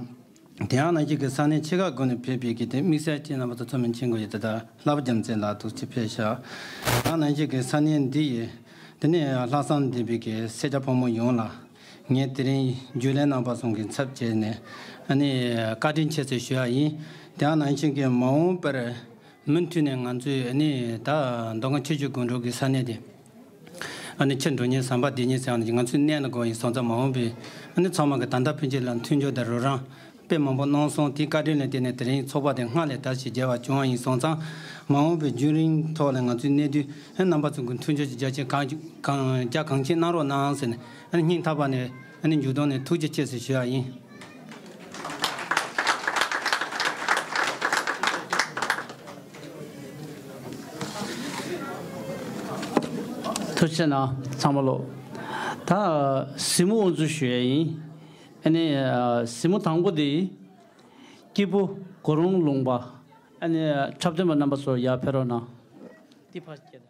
དེ་ཡང་ནང་བཞིན་གྱི་ས་གནས་ཆེ་ཁག་ཁག་ནས་ཕེབས་པའི་གི་དེ་དམིགས་བསལ་གྱི་རྣམ་པ་ཚོ་ཚོགས་མི་མཁྱེན་དགོས་ཡོད། དེ་དག་ལྷག་པ་རྒྱལ་མཚན་ལགས་ཐུགས་རྗེ་ཆེ་ཕེབས་ཤག་དེ་ཡང་ནང་བཞིན་གྱི་ས་གནས་འདི་ཡི་དེ་ནས་ལྷག་བསམ་ལྡན་པའི་གི་སེར་སྐྱ་ཕོ་མོ་ཡོངས་ལ་ངས་དེ་རིང་རྒྱུན་ལས་རྣམ་པ་ཚོ་གི་ཚབ་བྱས་ནས་ཨ་ནི་བཀའ་དྲིན་ཆེ་ཟེར་ཞུ་ཡ་ཡིན། དེ་ཡང་ནང་བཞིན་གྱི་མ་འོངས་པར་མུ་མཐུད་ནས་ང་ཚོས་ཨ་ནི་ད་མདོ་ཁམས་ཆུ་བཞི་སྒང་དྲུག་གི་ས་གནས་དེ་ཨ་ནི་ཕྱིར་འགྲོ་ཉེན་ཟམ་པ་བསྡད་ཉེན་ཟེར་ཡང་ང་ཚོས་གནས་ན་དགོས་ཡིན་སོང་ཙང་། མ་འོངས་པའི་ཨ་ནི་ཚང་མ་གི་ད་ལྟ་ཕན་ཆད་ལ་མཐུན་སྦྱོར་དང་རོགས་རམ་དཔེ་མང་པོ་གནང་སོང་། དེའི་བཀའ་དྲིན་ལ་བརྟེན་ནས་དེ་རིང་ཚོགས་པ་དེ་སྔར་ལས་ད་ཞིག་རྒྱས་པ་བྱུང་བ་ཡིན་སོང་ཙང་། མ་འོངས་པའི་རྒྱུན་རིང་ཐོག་ལ་ང་ཚོའི་གནས་སྡུད་ཨ་རྣམ་པ་ཚོ་གི་མཐུན་སྦྱོར་གྱི་རྒྱ་ཆེན་གང་གང་རྒྱ་གང་ཆེ་གནང་རོགས་གནང་ཟེར་ནས་ཨ་ནི་སྙིང་ཐག་པ་ནས་ཨ་ནི་མཇུག་སྡོམ་ནས་ཐུགས་རྗེ་ཆེ་ཟེར་ཞུ་ཡ་ཡིན། ཐུགས་རྗེ་གནང་། ཚང་མ་ལོ། ད་གཟིགས་མོ་དབུ་འཛུགས་ཞུ་ཡ་ཡིན། ཨ་ནི་གཟིགས་མོ་དང་པོ་དེ་སྐྱིད་པོ་གུ་རུང་ལུང་པ། ཨ་ནི་འཁྲབ་སྟོན་པ་རྣམ་པ་ཚོ་ཡར་ཕེབས་རོགས་གནང་། འདི་ཕར་སྐྱེལ།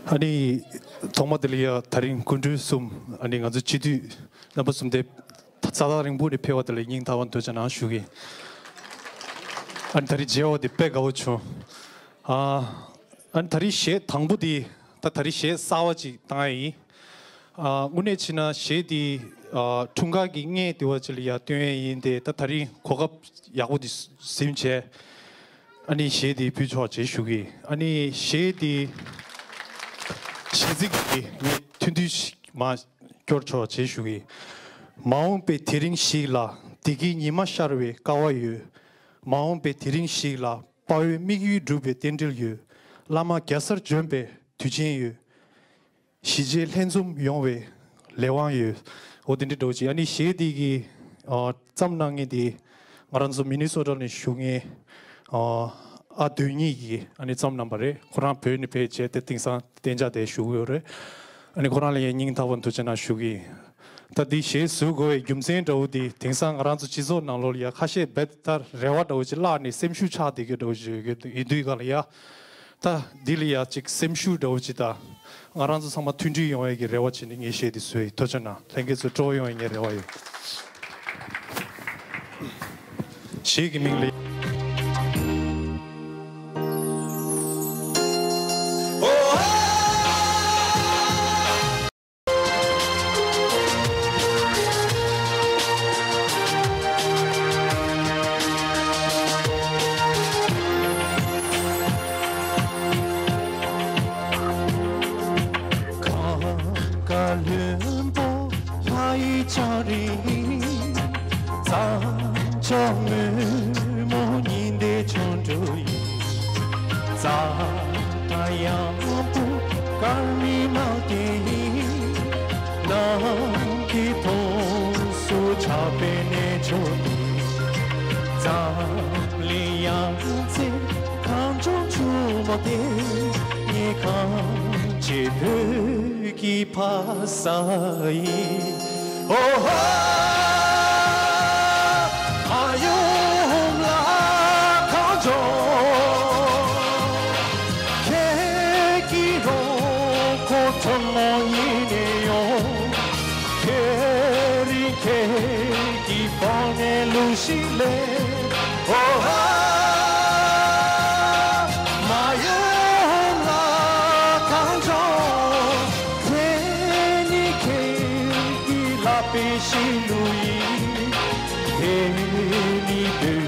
ཨ་ནི་ཐོག་མ་དེ་ལ་ཡ་དེ་རིང་སྐུ་མགྲོན་གསུམ། ཨ་ནི་ང་ཚོ་སྤྱི་འཐུས་རྣམ་པ་གསུམ་དེ་རྩ་ཐང་རིང་པོ་ནས་ཕེབས་པ་དེ་ལ་སྙིང་ཐག་པ་ནས་ཐུགས་རྗེ་གནང་ཞུ་གི་ཡིན། ཨ་ནི་དེ་རིང་མཇལ་བ་དེ་དཔེ་དགའ་བོ་བྱུང་། ཨ་ཨ་ནི་དེ་རིང་གཞས་དང་པོ་དེ་ད་དེ་རིང་གཞས་གསར་བ་ཅིག་བཏང་ཡ་ཡིན། ཨ་དངོས་གནས་བྱས་ན་གཞས་དེ་ཨ་འཁྲུངས་སྐར་གྱི་སྔོན་དེ་བ་ཅིག་ལ་ཡ་བཏོན་ཡ་ཡིན་ཏེ། ད་དེ་རིང་གོ་སྐབས་ཡག་པོ་དེ་ཟིན་བྱས། ཨ་ནི་གཞས་དེ་ཕུལ་ཆོག་ཅེས་ཞུ་གི། ཨ་ནི་གཞས་དེ་གཞས་ཚིག་དེ་ངས་ཐུང་ཐུང་ཞིག་མར་སྐྱོར་ཆོག་ཅེས་ཞུ་གི། མ་འོངས་པའི་དེ་རིང་ཞིག་ལ་བདེ་སྐྱིད་ཉི་མ་ཤར་བའི་སྐལ་བ་ཡོད། མ་འོངས་པའི་དེ་རིང་ཞིག་ལ་དཔའ་བོའི་དམིགས་ཡུལ་འགྲུབ་པའི་རྟེན་འབྲེལ་ཡོད། བླ་མ་རྒྱལ་སར་འབྱོན་པའི་དུས་ཆེན་ཡོད། གཞིས་བྱེས་ལྷན་འཛོམས་ཡོང་བའི་ལས་དབང་ཡོད། འོ་དེ་འདྲ་འདྲ་བོ་ཅིག། ཨ་ནི་གཞས་དེ་གི་ཨ་བརྩམས་གནང་མཁན་དེ་ང་རང་ཚོ་མི་ནི་སོ་ཊ་ནས་བཞུགས་མཁན་ཨ་ཨ་དོན་གཉིས་ཀྱིས་ཨ་ནི་བརྩམས་གནང་པ་རེད། ཁོ་རང་བོད་ནས་ཕེབས་བྱས་ཏེ་དེང་སང་གཏན་འཇགས་དེ་བཞུགས་ཡོད་རེད། ཨ་ནི་ཁོ་རང་ལ་ཡང་སྙིང་ཐག་པ་ནས་ཐུགས་རྗེ་གནང་ཞུ་གི་ཡིན། ད་འདི་གཞས་བཟོ་དགོས་པའི་རྒྱུ་མཚན་འདྲ་བོ་དེ་དེང་སང་ང་རང་ཚོ་སྤྱི་ཚོགས་ནང་ལོགས་ལ་ཡ་ཁ་ཤས་རྦད་དེ་ད་རེ་བ་འདྲ་བོ་ཅིག་བརླག་ནས་སེམས་ཤུགས་ཆག་བསྡད་ཀྱི་འདྲ་བོ་ཅིག་ཡོད་ཀྱི་ཡིན་དུས་ག་ལ་ཡ། ད་འདི་ལ་ཡ་ཅིག་སེམས་ཤུགས་འདྲ་བོ་ཅིག་དང་། ང་རང་ཚོ་ཚང་མ་མཐུན་སྒྲིལ་ཡོང་ཡས་ཀྱི་རེ་བ་བྱས་ནས་ངས་གཞས་འདི་བཟོས་ཡིན། ཐུགས་རྗེ་གནང་། ལྷན་རྒྱས་ཚོ་སྤྲོ་བོ་ཡོང་ཡས་ངས་རེ་བ་ཡོད། གཞས་ཀྱི་མིང་ལ། གངས་དཀར་ལྷུན་པོ་ལྷ་ཡི་ལྕགས་རི། གཙང་ཕྱོགས་སྔོན་མོ་ཉི་ཟླའི་ཆོ་འཕྲུལ་ཡིན། རྩྭ་ཐང་ཡངས་པོ་དཀར་མེ་མ་དེ་ཡིན། ནམ་མཁའི་མཐོངས་སུ་ཆགས་པའི་གནས་མཆོག་འདི། འཛམ་གླིང་ཡང་རྩེ་གངས་ལྗོངས་ཕྱུག་མོ་དེ། ངའི་གངས་ཅན་བོད་ཀྱི་ཕ་ས་ཡིན། ཨོ་ཧོ། མ་ཡུམ་ལ་གངས་ལྗོངས། ཁྱེད་ཀྱི་རོ་ཁོག་ཐུན་མོང་ཡིན་ནས་ཡོང་། དེ་རིང་ཁྱེད་ཀྱི་པང་ནས་གླུ་ཞིག་ལེན། ཨོ་ཧ། མ་ཡུམ་ལ་གངས་ལྗོངས། དེ་ནི་ཁྱེད་ཀྱི་ལག་པའི་བཞིན་གླུ་ཡིན། དེ་ནི་བོད་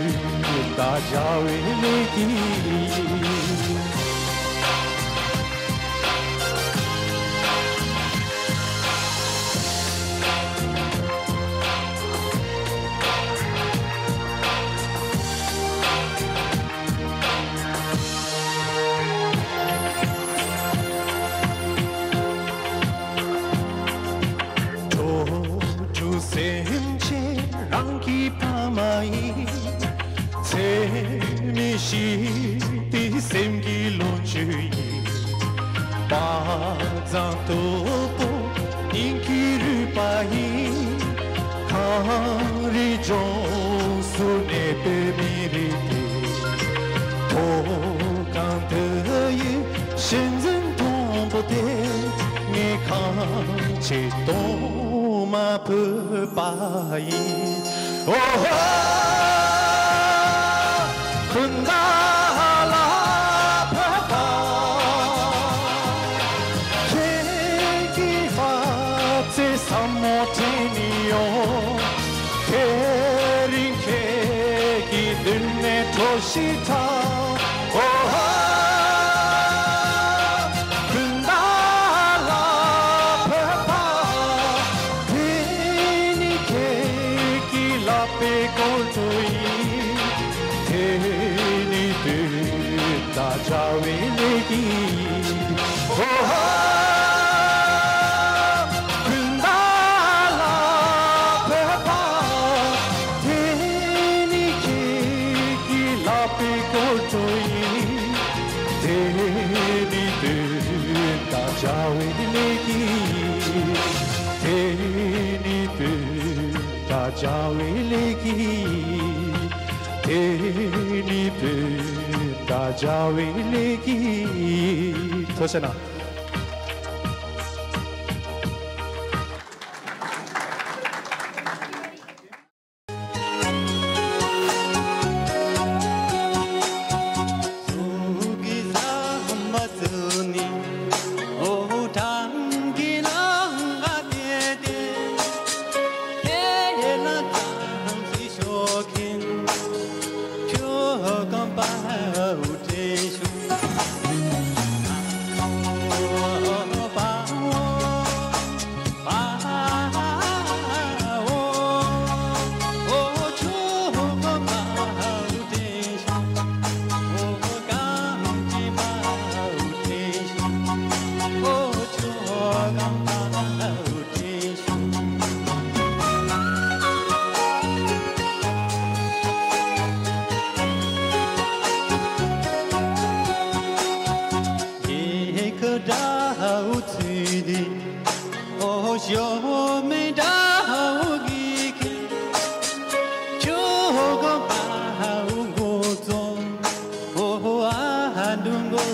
ཟླ་བྱ་བའི་ལེགས་སྐྱེས་ཡིན། ཁྲོ་ཁྲོ་སེམས་ཅན་རང་གི་ཕ་མ་ཡིན། ཚེ་ནི་ཞི་བདེའི་སེམས་ཀྱི་ལོངས་སྤྱོད་ཡིན། དཔའ་མཛངས་སྟུག་པོ་སྙིང་གི་རུས་པ་ཡིན། གངས་རིའི་ལྗོངས་སུ་གནས་པའི་མི་རིགས་དེ། མཐོ་སྒང་དུ་ཡི་གཞི་འཛིན་མཐོན་པོ་དེ། ངའི་གངས་ཅན་གདོང་དམར་བོད་པ་ཡིན། ཨོ་ཧོ། སྤུན་ཟླ་ལ་བོད་པ། ཁྱེད་ཀྱི་ལྷ་རྩེ་ཟབ་མོ་དྲན་ནས་ཡོང་། དེ་རིང་ཁྱེད་ཀྱི་མདུན་ནས་བྲོ་ཞིག་འཁྲབ། ཨོ་ཧ། སྤུན་ཟླ་ལ་བོད་པ། དེ་ནི་ཁྱེད་ཀྱི་ལག་པའི་སྐོར་བྲོ་ཡིན། དེ་ནི་བོད་ཟླ་བྱ་བའི་ལེགས་སྐྱེས་ཡིན། ཨོ་ཧ། སྤུན་ཟླ་ལ་བོད་པ། དེ་ནི་ཁྱེད་ཀྱི་ལག་པའི་སྐོར་བྲོ་ཡིན། དེ་ནི་བོད་ཟླ་བྱ་བའི་ལེགས་སྐྱེས་ཡིན། དེ་ནི་བོད་ཟླ་བྱ་བའི་ལེགས་སྐྱེས་ཡིན། དེ་ནི་བོད་ཟླ་བྱ་བའི་ལེགས་སྐྱེས་ཡིན། ཐུགས་རྗེ་གནང་།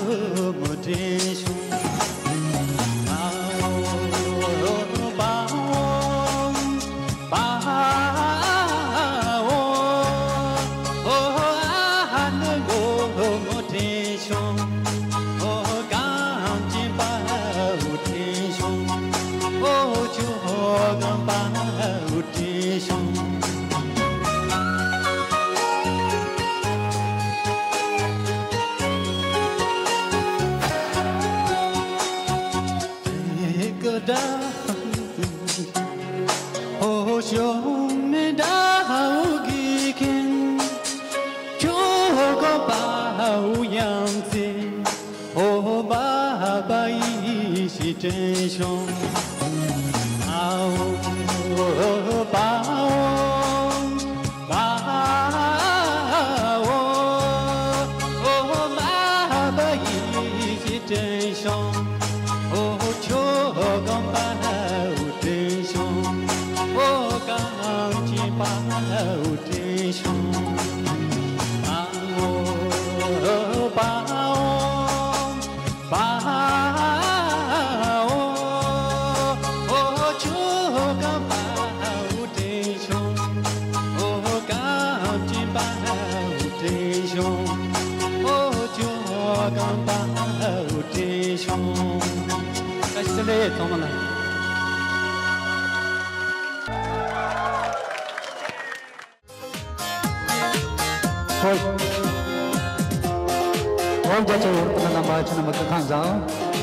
བཀྲ་ཤིས་བདེ་ལེགས་ཚང་མ་ལ། ཧོ། འོ་བརྒྱ་ཆ་ཡོད་པ་རྣམ་པ་ཁྱེད་རྣམ་པ་སྐུ་ཁམས་བཟང་།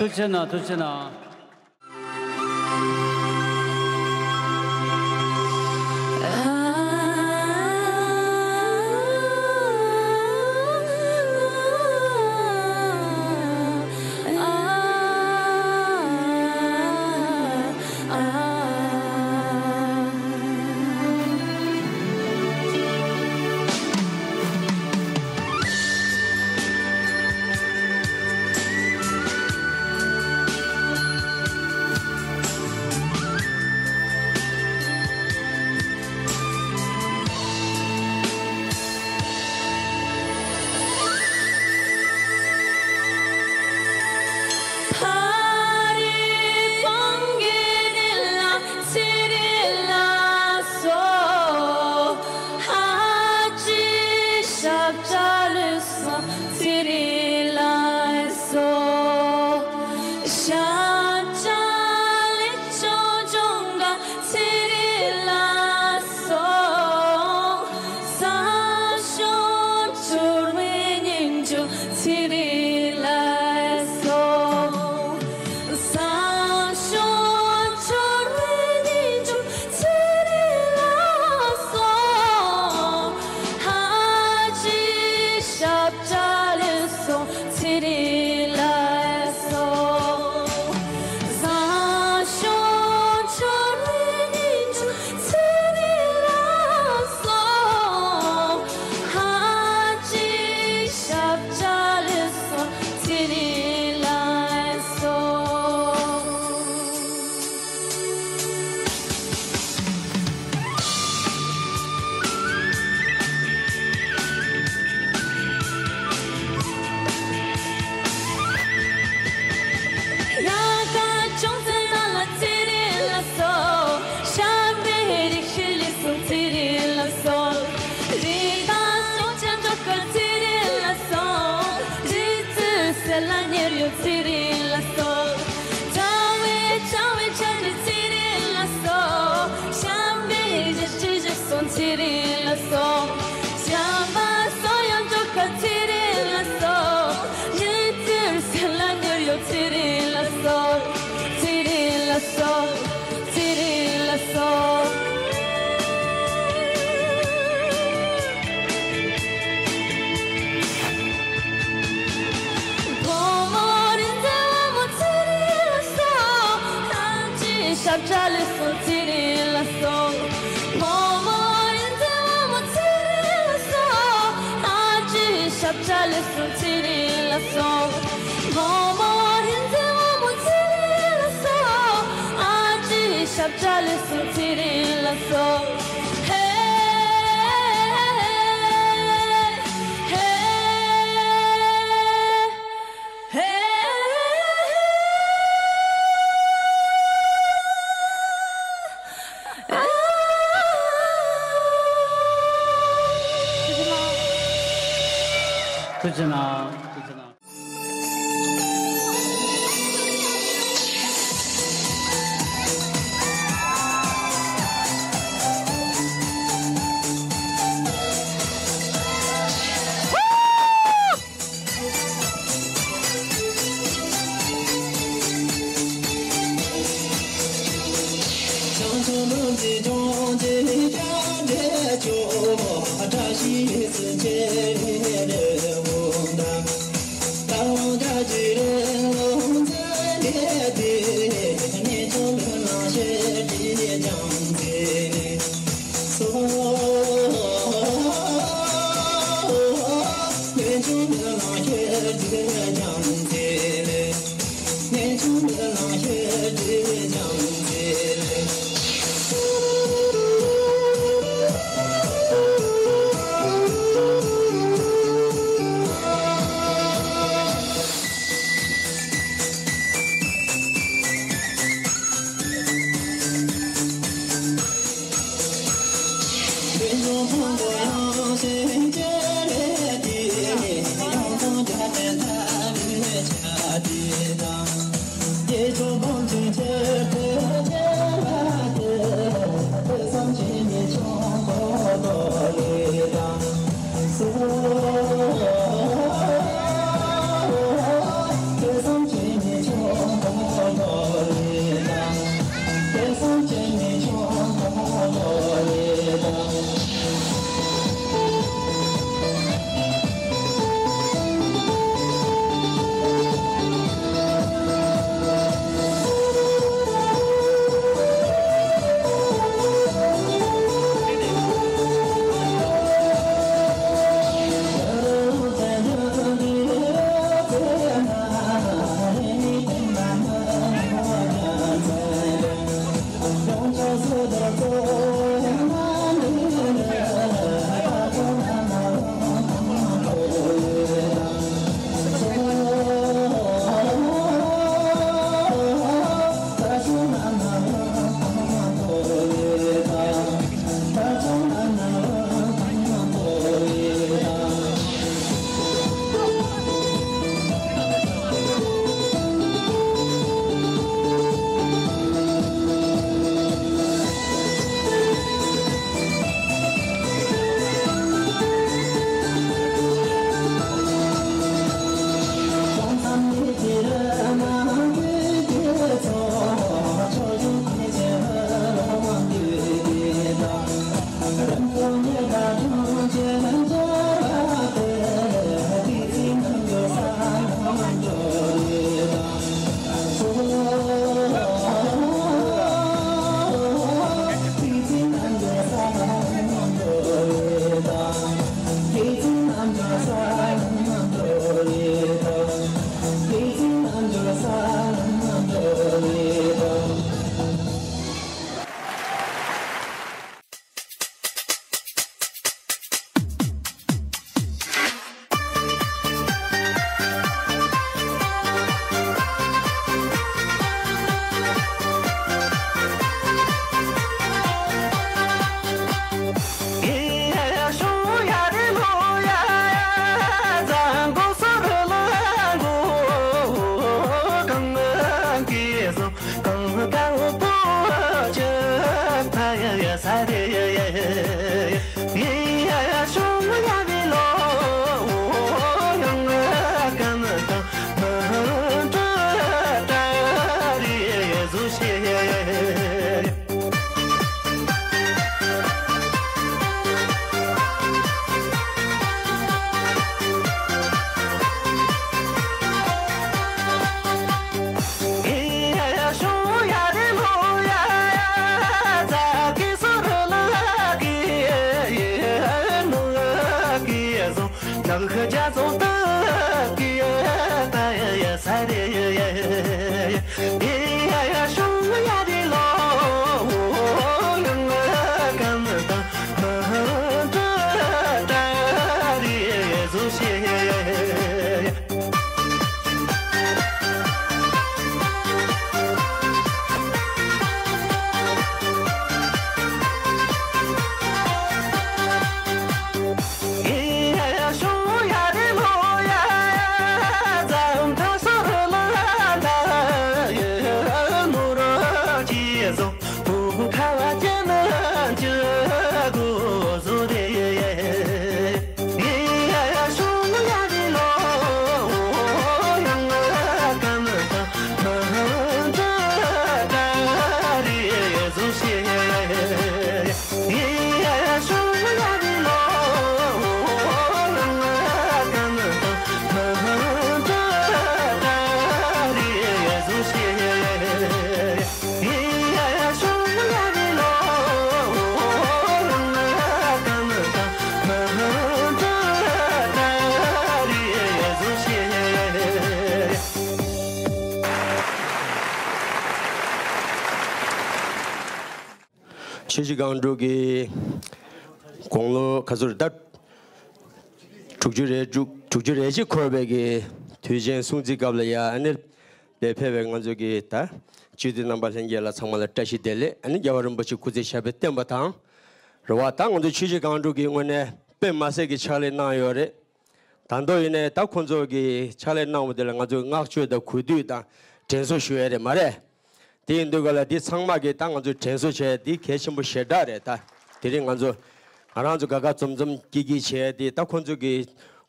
ཐུགས་རྗེ་གནང་། ཐུགས་རྗེ་གནང་། ཚེ་རིང་ལ་སོགས། ཚངས་པའི་ཚངས་པའི་ཆར་འབེབས་ཚེ་རིང་ལ་སོགས། བྱམས་པའི་བཞད་སྲིད་ཞབས་སོར་ཚེ་རིང་ལ་སོགས། བྱམས་པ་གསོ་ཡང་སྐྱོབ་མཁན་ཚེ་རིང་ལ་སོགས། རིག་འཛིན་སེམས་ལ་ངུར་ཡོད་ཚེ་རིང་ལ་སོགས། ཚེ་རིང་ལ་སོགས། ཚེ་རིང་ལ་སོགས། བུ་མོ་རིག་འཛིན་བུ་མོ་ཚེ་རིང་ལ་སོགས། ཨ་ཅེ་ཞབས་བཀྲ་ལེགས་སོ་ཚེ་རིང་ལ་སོགས། བུ་མོ་རིག་འཛིན་བུ་མོ་ཚེ་རིང་ལ་སོགས། ཨ་ཅེ་ཞབས་བཀྲ་ལེགས་སོ་ཚེ་རིང་ལ་སོགས། བུ་མོ་རིག་འཛིན་བུ་མོ་ཚེ་རིང་ལ་སོགས། ཨ་ཅེ་ཞབས་བཀྲ་ལེགས་སོ་ཚེ་རིང་ལ་སོགས། ཧེ། ཧེ། ཧེ། ཐུགས་རྗེ་གནང་། ཐུགས་རྗེ་གནང་། ཆུ་བཞི་སྒང་དྲུག་གི་དགུང་ལོ་ག་ཚོད་རེད་ད། དྲུག་ཅུ་རེ་དྲུག་དྲུག་ཅུ་རེ་གཅིག་འཁོར་བའི་གི་དུས་ཆེན་སྲུང་བརྩིའི་སྐབས་ལ་ཡ་ཨ་ནི་འདིར་ཕེབས་པའི་ང་ཚོ་གི་ད་སྤྱི་འཐུས་རྣམ་པ་ལྷན་རྒྱས་ལ་ཚང་མ་ལ་བཀྲ་ཤིས་བདེ་ལེགས། ཨ་ནི་རྒྱལ་བ་རིན་པོ་ཆེ་སྐུ་ཚེ་ཞབས་པད་བརྟན་པ་དང་། རེད་བ། ད་ང་ཚོ་ཆུ་བཞི་སྒང་དྲུག་གི་ངོས་ནས་དཔེ་མ་སྲིད་ཀྱི་ཕྱག་ལས་གནང་ཡོད་རེད། ད་དུང་ཡིན་ནའི་ད་ཁོང་ཚོ་གིས་ཕྱག་ལས་གནང་བ་དེ་ལ་ང་ཚོས་བསྔགས་བརྗོད་དང་གུས་འདུད་དང་དྲན་གསོ་ཞུ་ཡ་རེད་མ་རེད། དེ་ཡིན་དུས་ག་ལ་འདི་ཚང་མ་གིས་ད་ང་ཚོས་དྲན་གསོ་བྱས་འདི་གལ་ཆེན་པོ་ཞེ་དྲག་རེད་ད། དེ་རིང་ང་ཚོ་ང་རང་ཚོ་དགའ་དགའ་འཛོམས་འཛོམས་སྐྱིད་སྐྱིད་བྱས་ཏེ་ད་ཁོང་ཚོ་གི་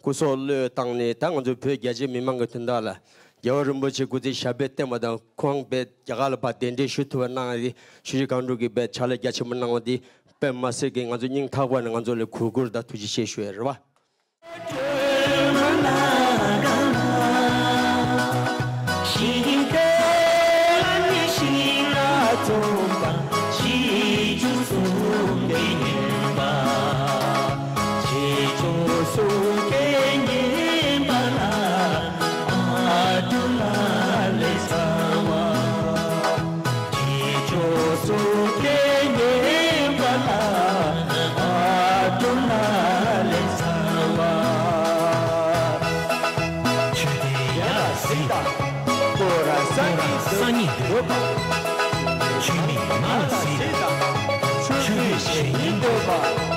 སྐུ་སྲོག་བློས་བཏང་ནས་ད་ང་ཚོ་བོད་རྒྱ་ཆེའི་མི་མང་གི་དོན་དག་ལ་རྒྱལ་བ་རིན་པོ་ཆེ་སྐུ་ཚེ་ཞབས་པད་བརྟན་པ་དང་ཁོང་དཔེ་རྒྱ་གར་ལ་ཕར་གདན་འདྲེན་ཞུ་ཐུབ་པ་གནང་ཡ་དེ་ཆུ་བཞི་སྒང་དྲུག་གིས་དཔེ་ཕྱག་ལས་རྒྱ་ཆེན་པོ་གནང་བ་འདི་དཔེ་མ་སྲིད་ཀྱི་ང་ཚོ་སྙིང་ཐག་པ་ནས་ང་ཚོ་ལ་གུས་བཀུར་དང་ཐུགས་རྗེ་ཆེ་ཞུ་ཡ་རེད་བ། ཆོས་དེ་ཡ་ལ་གཟིགས་དང་། སྐོར་ར་སངས་རྒྱས་འདོད་པ། ཆོས་མིན་མ་ལ་གཟིགས་དང་། ཆོས་དེ་གཞན་ཉིད་འདོད་པ།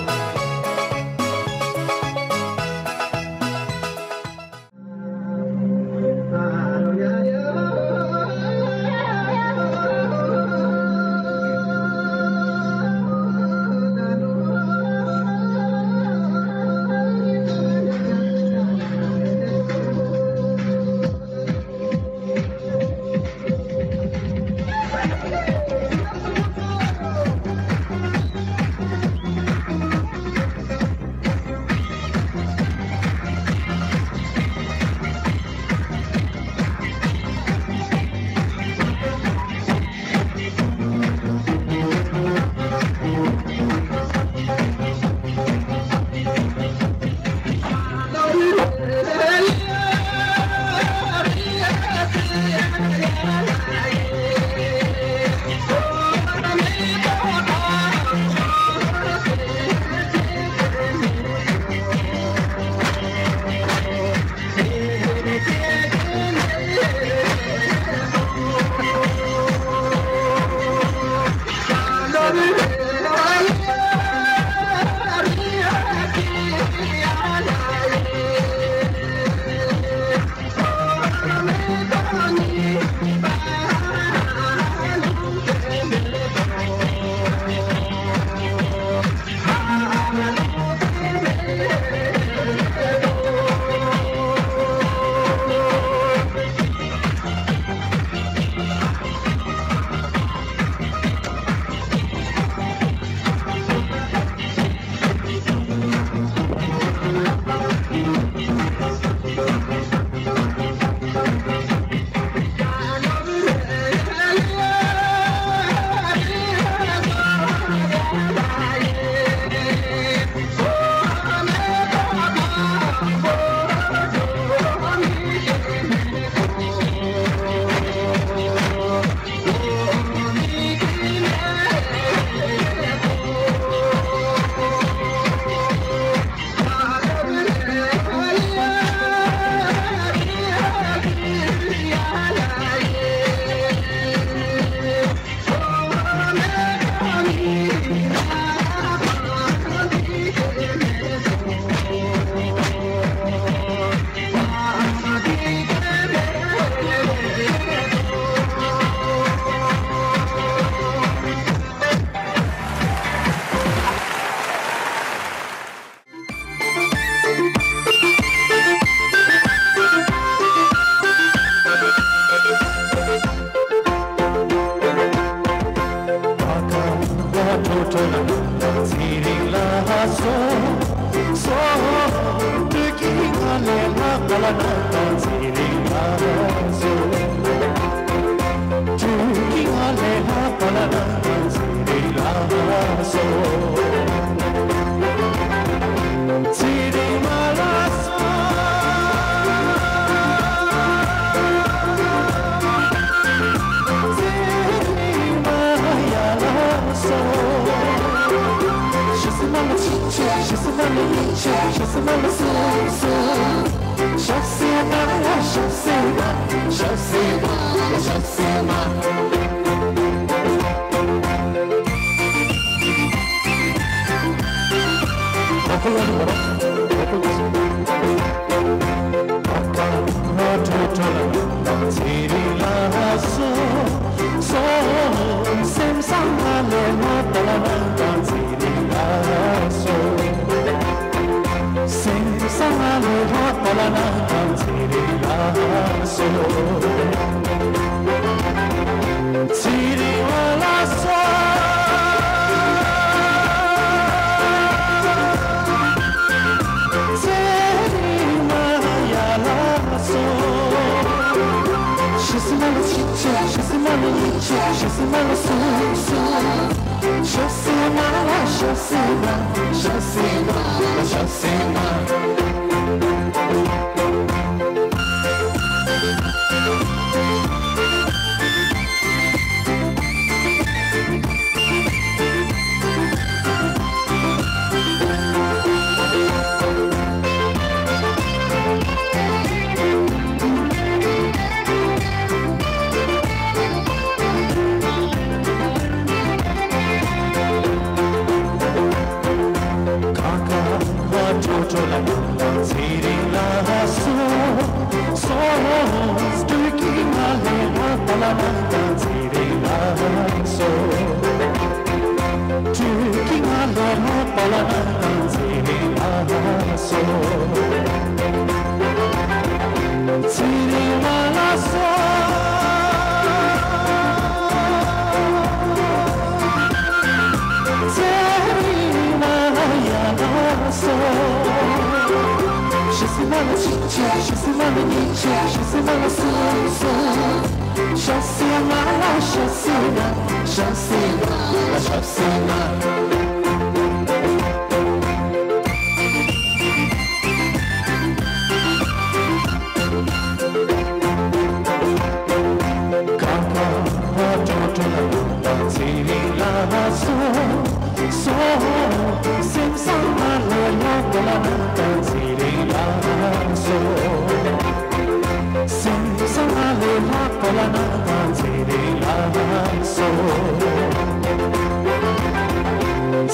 ཚེ་རིང་ལ་སོགས་སོགས། སྤྲུལ་སྐུའི་ངང་ལས་ལྷག་པ་ལ་ན་དང་ཚེ་རིང་ལ་སོགས། སྤྲུལ་སྐུའི་ངང་ལས་ལྷག་པ་ལ་ན་དང་ཚེ་རིང་ལ་སོགས། ཚེ་རིང་མ་ལ་སོགས། ཚེ་རིང་མ་ཡ་ལ་སོགས། ཞེ་སི་མ་ལ་ཆི་ཆི། ཞེ་སི་མ་ལ་ཡི་ཆི། ཞེ་སི་མ་ལ་སོགས་སོགས། ཞབས་སེ་མ་ལ་ཞབས་སེ་མ། ཞབས་སེ་མ་ལ་ཞབས་སེ་མ། ཚེ་རིང་ལ་སོགས་སོགས། སེམས་བཟང་ང་ལས་ལྷག་པ་ལ་ན་དང་ཚེ་རིང་ལ་སོགས། སེམས་བཟང་ང་ལས་ལྷག་པ་ལ་ན་དང་ཚེ་རིང་ལ་སོགས། ཚེ་རིང་བ་ལ་སོགས། ཚེ་རིང་མ་ཡ་ལ་སོགས། ཞེ་སི་མ་ལ་ཆི་ཆི། ཞེ་སི་མ་ལ་ཡི་ཆི། ཞེ་སི་མ་ལ་སོགས་སོགས། ཞབས་སེ་མ་ལ་ཞབས་སེ་མ། ཞབས་སེ་མ་ལ་ཞབས་སེ་མ། ཁ་ཁ་བ་ཁྲོ་ཁྲོ་ལ་ལ་ཚེ་རིང་ལ་སོགས་སོགས། སྤྲུལ་སྐུའི་ངང་ལས་ལྷག་པ་ལ་ན་དང་ཚེ་རིང་ལ་སོགས། སྤྲུལ་སྐུའི་ངང་ལས་ལྷག་པ་ལ་ན་དང་ཚེ་རིང་ལ་སོགས། ཚེ་རིང་མ་ལ་སོགས། ཚེ་རིང་མ་ཡ་ལ་སོགས། ཞེ་སི་མ་ལ་ཆི་ཆི། ཞེ་སི་མ་ལ་ཡི་ཆི། ཞེ་སི་མ་ལ་སོགས་སོགས། ཞབས་སེ་མ་ལ་ཞབས་སེ་མ། ཞབས་སེ་མ་ལ་ཞབས་སེ་མ། ཁ་ཁ་བ་ཁྲོ་ཁྲོ་ལ་ལ་ཚེ་རིང་ལ་སོགས་སོགས། སེམས་བཟང་ང་ལས་ལྷག་པ་ལ་ན་དང་ཚེ་རིང་ལ་སོགས། སེམས་བཟང་ང་ལས་ལྷག་པ་ལ་ན་དང་ཚེ་རིང་ལ་སོགས།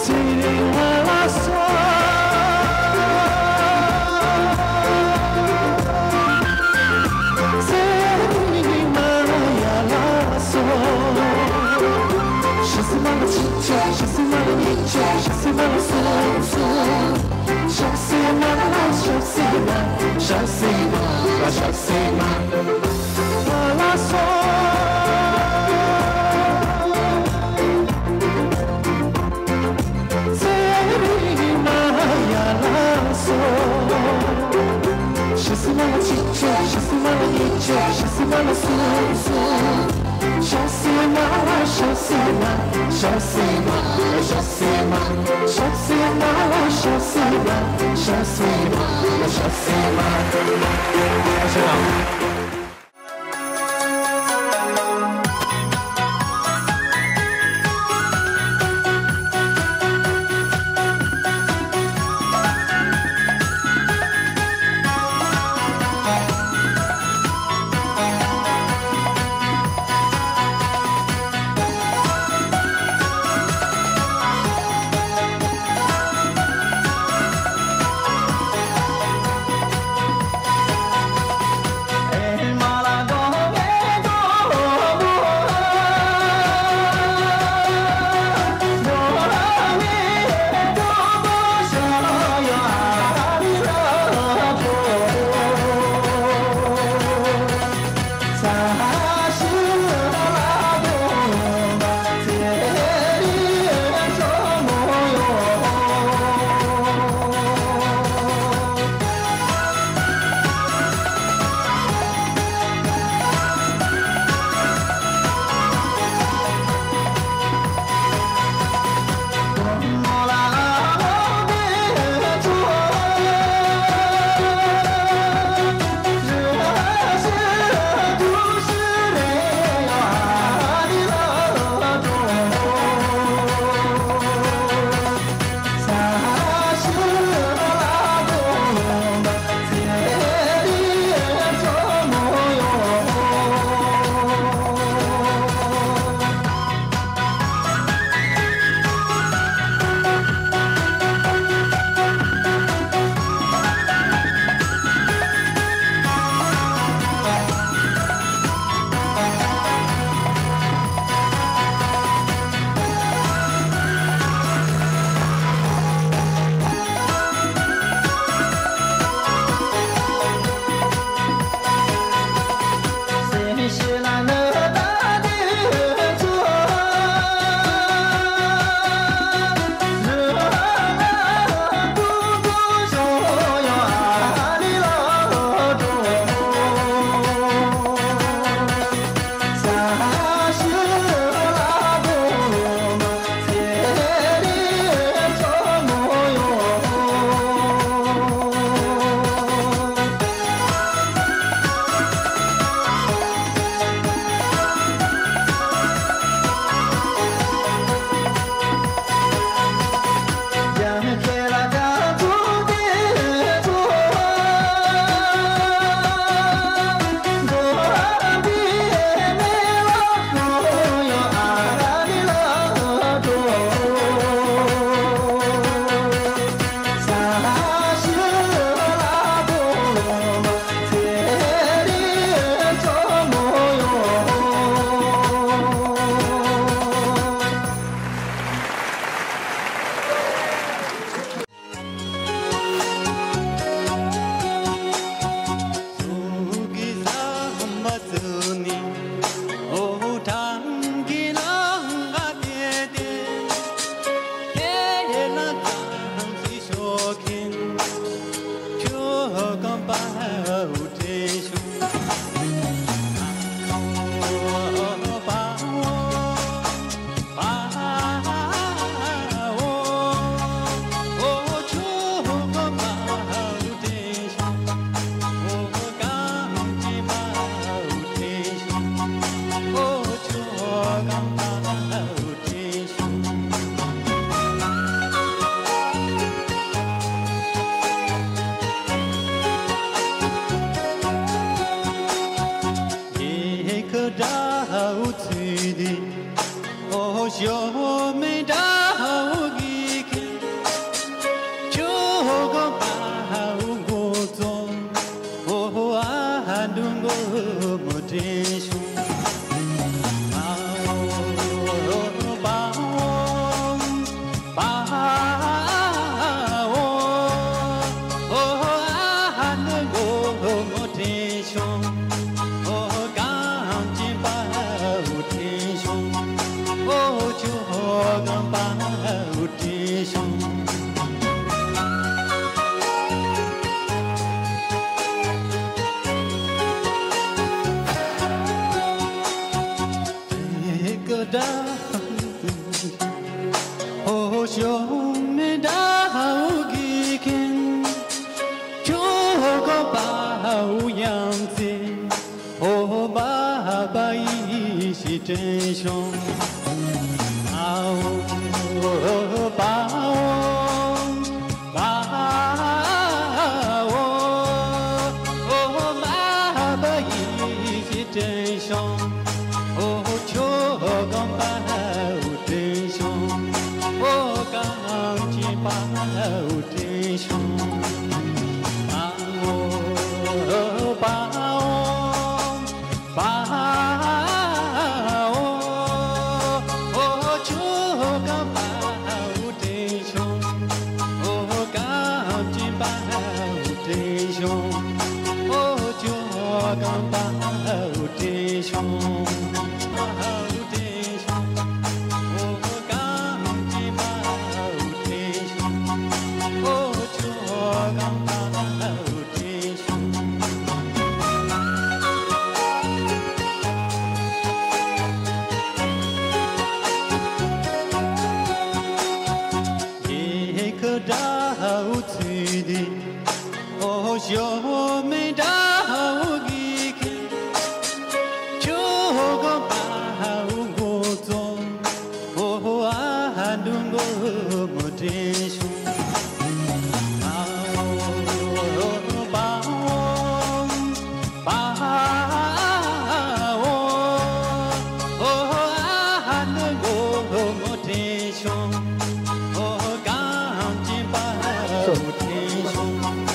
ཚེ་རིང་མ་ལ་སོགས། ཚེ་རིང་མ་ཡ་ལ་སོགས། ཞེ་སི་མ་ལ་ཆི་ཆི། ཞེ་སི་མ་ལ་ཡི་ཆི། ཞེ་སི་མ་ལ་སོགས་སོགས། ཞབས་སེ་མ་ལ་ཞབས་སེ་མ། ཞབས་སེ་མ་ལ་ཞབས་སེ་མ། མ་ལ་སོགས། ཚེ་རིང་མ་ཡ་ལ་སོགས། ཞེ་སི་མ་ལ་ཆི་ཆི། ཞེ་སི་མ་ལ་ཡི་ཆི། ཞེ་སི་མ་ལ་སོགས་སོགས། ཞབས་སེ་མ་ལ་ཞབས་སེ་མ། ཞབས་སེ་མ་ལ་ཞབས་སེ་མ། ཞབས་སེ་མ་ལ་ཞབས་སེ་མ། ཞབས་སེ་མ་ལ་ཞབས་སེ་མ། ཨ་ཤ་ར།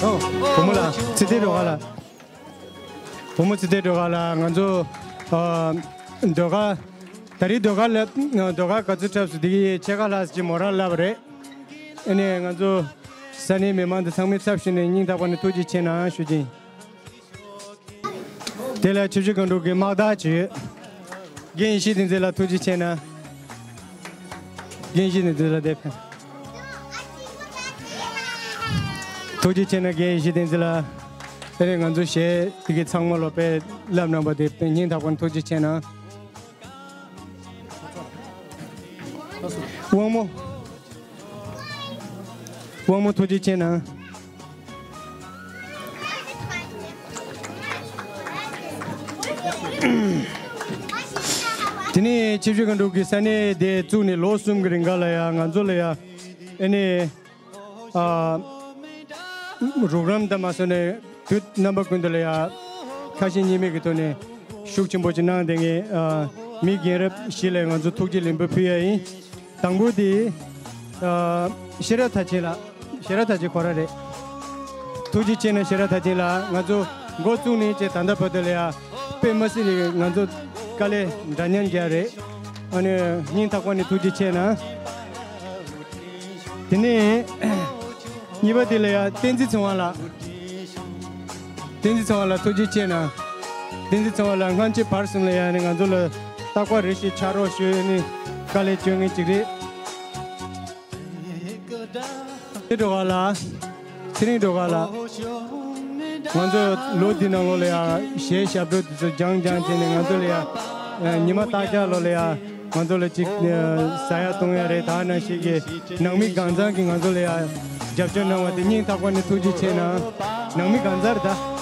ཨོ། བུ་མོ་ལགས། ཚེ་བརྟན་སྒྲོལ་དཀར་ལགས། བུ་མོ་ཚེ་བརྟན་སྒྲོལ་དཀར་ལགས། ང་ཚོ་ཨ་ཟློས་གར། ད་རེས་ཟློས་གར་ལ་ཟློས་གར་ག་ཚོད་འཁྲབ་སོང་། དེ་གི་ཕྱེད་ཀ་ལྷག་ཅིག་མོ་རང་བསླབས་པ་རེད། ཨ་ནི་ང་ཚོ་ས་གནས་མི་མང་དང་ཚང་མའི་ཚབ་ཞུས་ནས་སྙིང་ཐག་པ་ནས་ཐུགས་རྗེ་ཆེ་གནང་ཞུ་རྒྱུ་ཡིན། དེ་ལ་ཆུ་བཞི་སྒང་དྲུག་གི་དམག་བདག་ཅིག་རྒན་ཡེ་ཤེས་བསྟན་འཛིན་ལགས་ཐུགས་རྗེ་ཆེ་གནང་། རྒན་ཡེ་ཤེས་བསྟན་འཛིན་ལགས་དེ་ཕན། ཐུགས་རྗེ་ཆེ་གནང་། རྒན་ཡེ་ཤེས་བསྟན་འཛིན་ལགས། དེ་ནས་ང་ཚོ་གཞས་དེ་གའི་ཚང་མ་ལོ་པས་བསླབ་གནང་བ་དེ་སྙིང་ཐག་པ་ནས་ཐུགས་རྗེ་ཆེ་གནང་། དབང་མོ། དབང་མོ་ཐུགས་རྗེ་ཆེ་གནང་། དེ་ནས་ཆུ་བཞི་སྒང་དྲུག་གི་ས་གནས་དེ་བཙུགས་ནས་ལོ་གསུམ་གྱི་རིང་ག་ལ་ཡ་ང་ཚོ་ལ་ཡ་ཨ་ནི་ཨ་རོགས་རམ་དང་མ་སོང་ནས་དུས་རྣམ་པ་ཀུན་ཏུ་ལ་ཡ་ཁ་ཞེ་གཉིས་མེད་ཀྱི་ཐོག་ནས་ཤུགས་ཆེན་པོ་ཅིག་གནང་བསྡད་མཁན་ཨ་མི་རྒན་རབས་བཞི་ལ་ང་ཚོ་ཐུགས་རྗེ་ལེགས་འབུལ་ཕུལ་ཡ་ཡིན། དང་པོ་དེ་ཨ་ཤེས་རབ་མཐར་ཕྱིན་ལགས། ཤེས་རབ་མཐར་ཕྱིན་ཁོ་རང་རེད། ཐུགས་རྗེ་ཆེ་གནང་། ཤེས་རབ་མཐར་ཕྱིན་ལགས། ང་ཚོ་འགོ་བཙུགས་ནས་བྱས་ད་ལྟ་བར་དུ་ལ་ཡ་དཔེ་མི་སྲིད་ལ་ང་ཚོ་དཀའ་ལས་འདྲ་མཉམ་རྒྱག་རེད། ཨ་ནི་སྙིང་ཐག་པ་ནས་ཐུགས་རྗེ་ཆེ་གནང་། དེ་ནས་གཉིས་པ་དེ་ལ་ཡ་བསྟན་འཛིན་ཚེ་དབང་ལགས། བསྟན་འཛིན་ཚེ་དབང་ལགས་ཐུགས་རྗེ་ཆེ་གནང་། བསྟན་འཛིན་ཚེ་དབང་ལགས་སྔ་ཕྱི་བར་གསུམ་ལ་ཡ་ནི་ང་ཚོ་ལ་རྟག་པར་རེ་ཞིག་ཕྱག་རོགས་ཞུས་ནས་དཀའ་ལས་སྐྱོན་མཁན་ཅིག་རེད། ཚེ་རིང་སྒྲོལ་དཀར་ལགས། ཚེ་རིང་སྒྲོལ་དཀར་ལགས། ང་ཚོ་ལོ་འདི་ནང་ལོགས་ལ་ཡ་གཞས་ཞབས་བྲོ་འདི་ཚོ་སྦྱང་སྦྱང་བྱས་ནས་ང་ཚོ་ལ་ཡ་ཉི་མ་རྟག་ཅག་ལོགས་ལ་ཡ་ང་ཚོ་ལ་ཅིག་ཟ་ཡ་བཏུང་ཡ་རེད། ད་ནང་བཞིན་གྱི་ནང་མི་གང་ཚང་གིས་ང་ཚོ་ལ་ཡ་རྒྱབ་སྐྱོར་གནང་བ་དེ་སྙིང་ཐག་པ་ནས་ཐུགས་རྗེ་ཆེ་གནང་། ནང་མི་གང་ཚང་རེད་ད།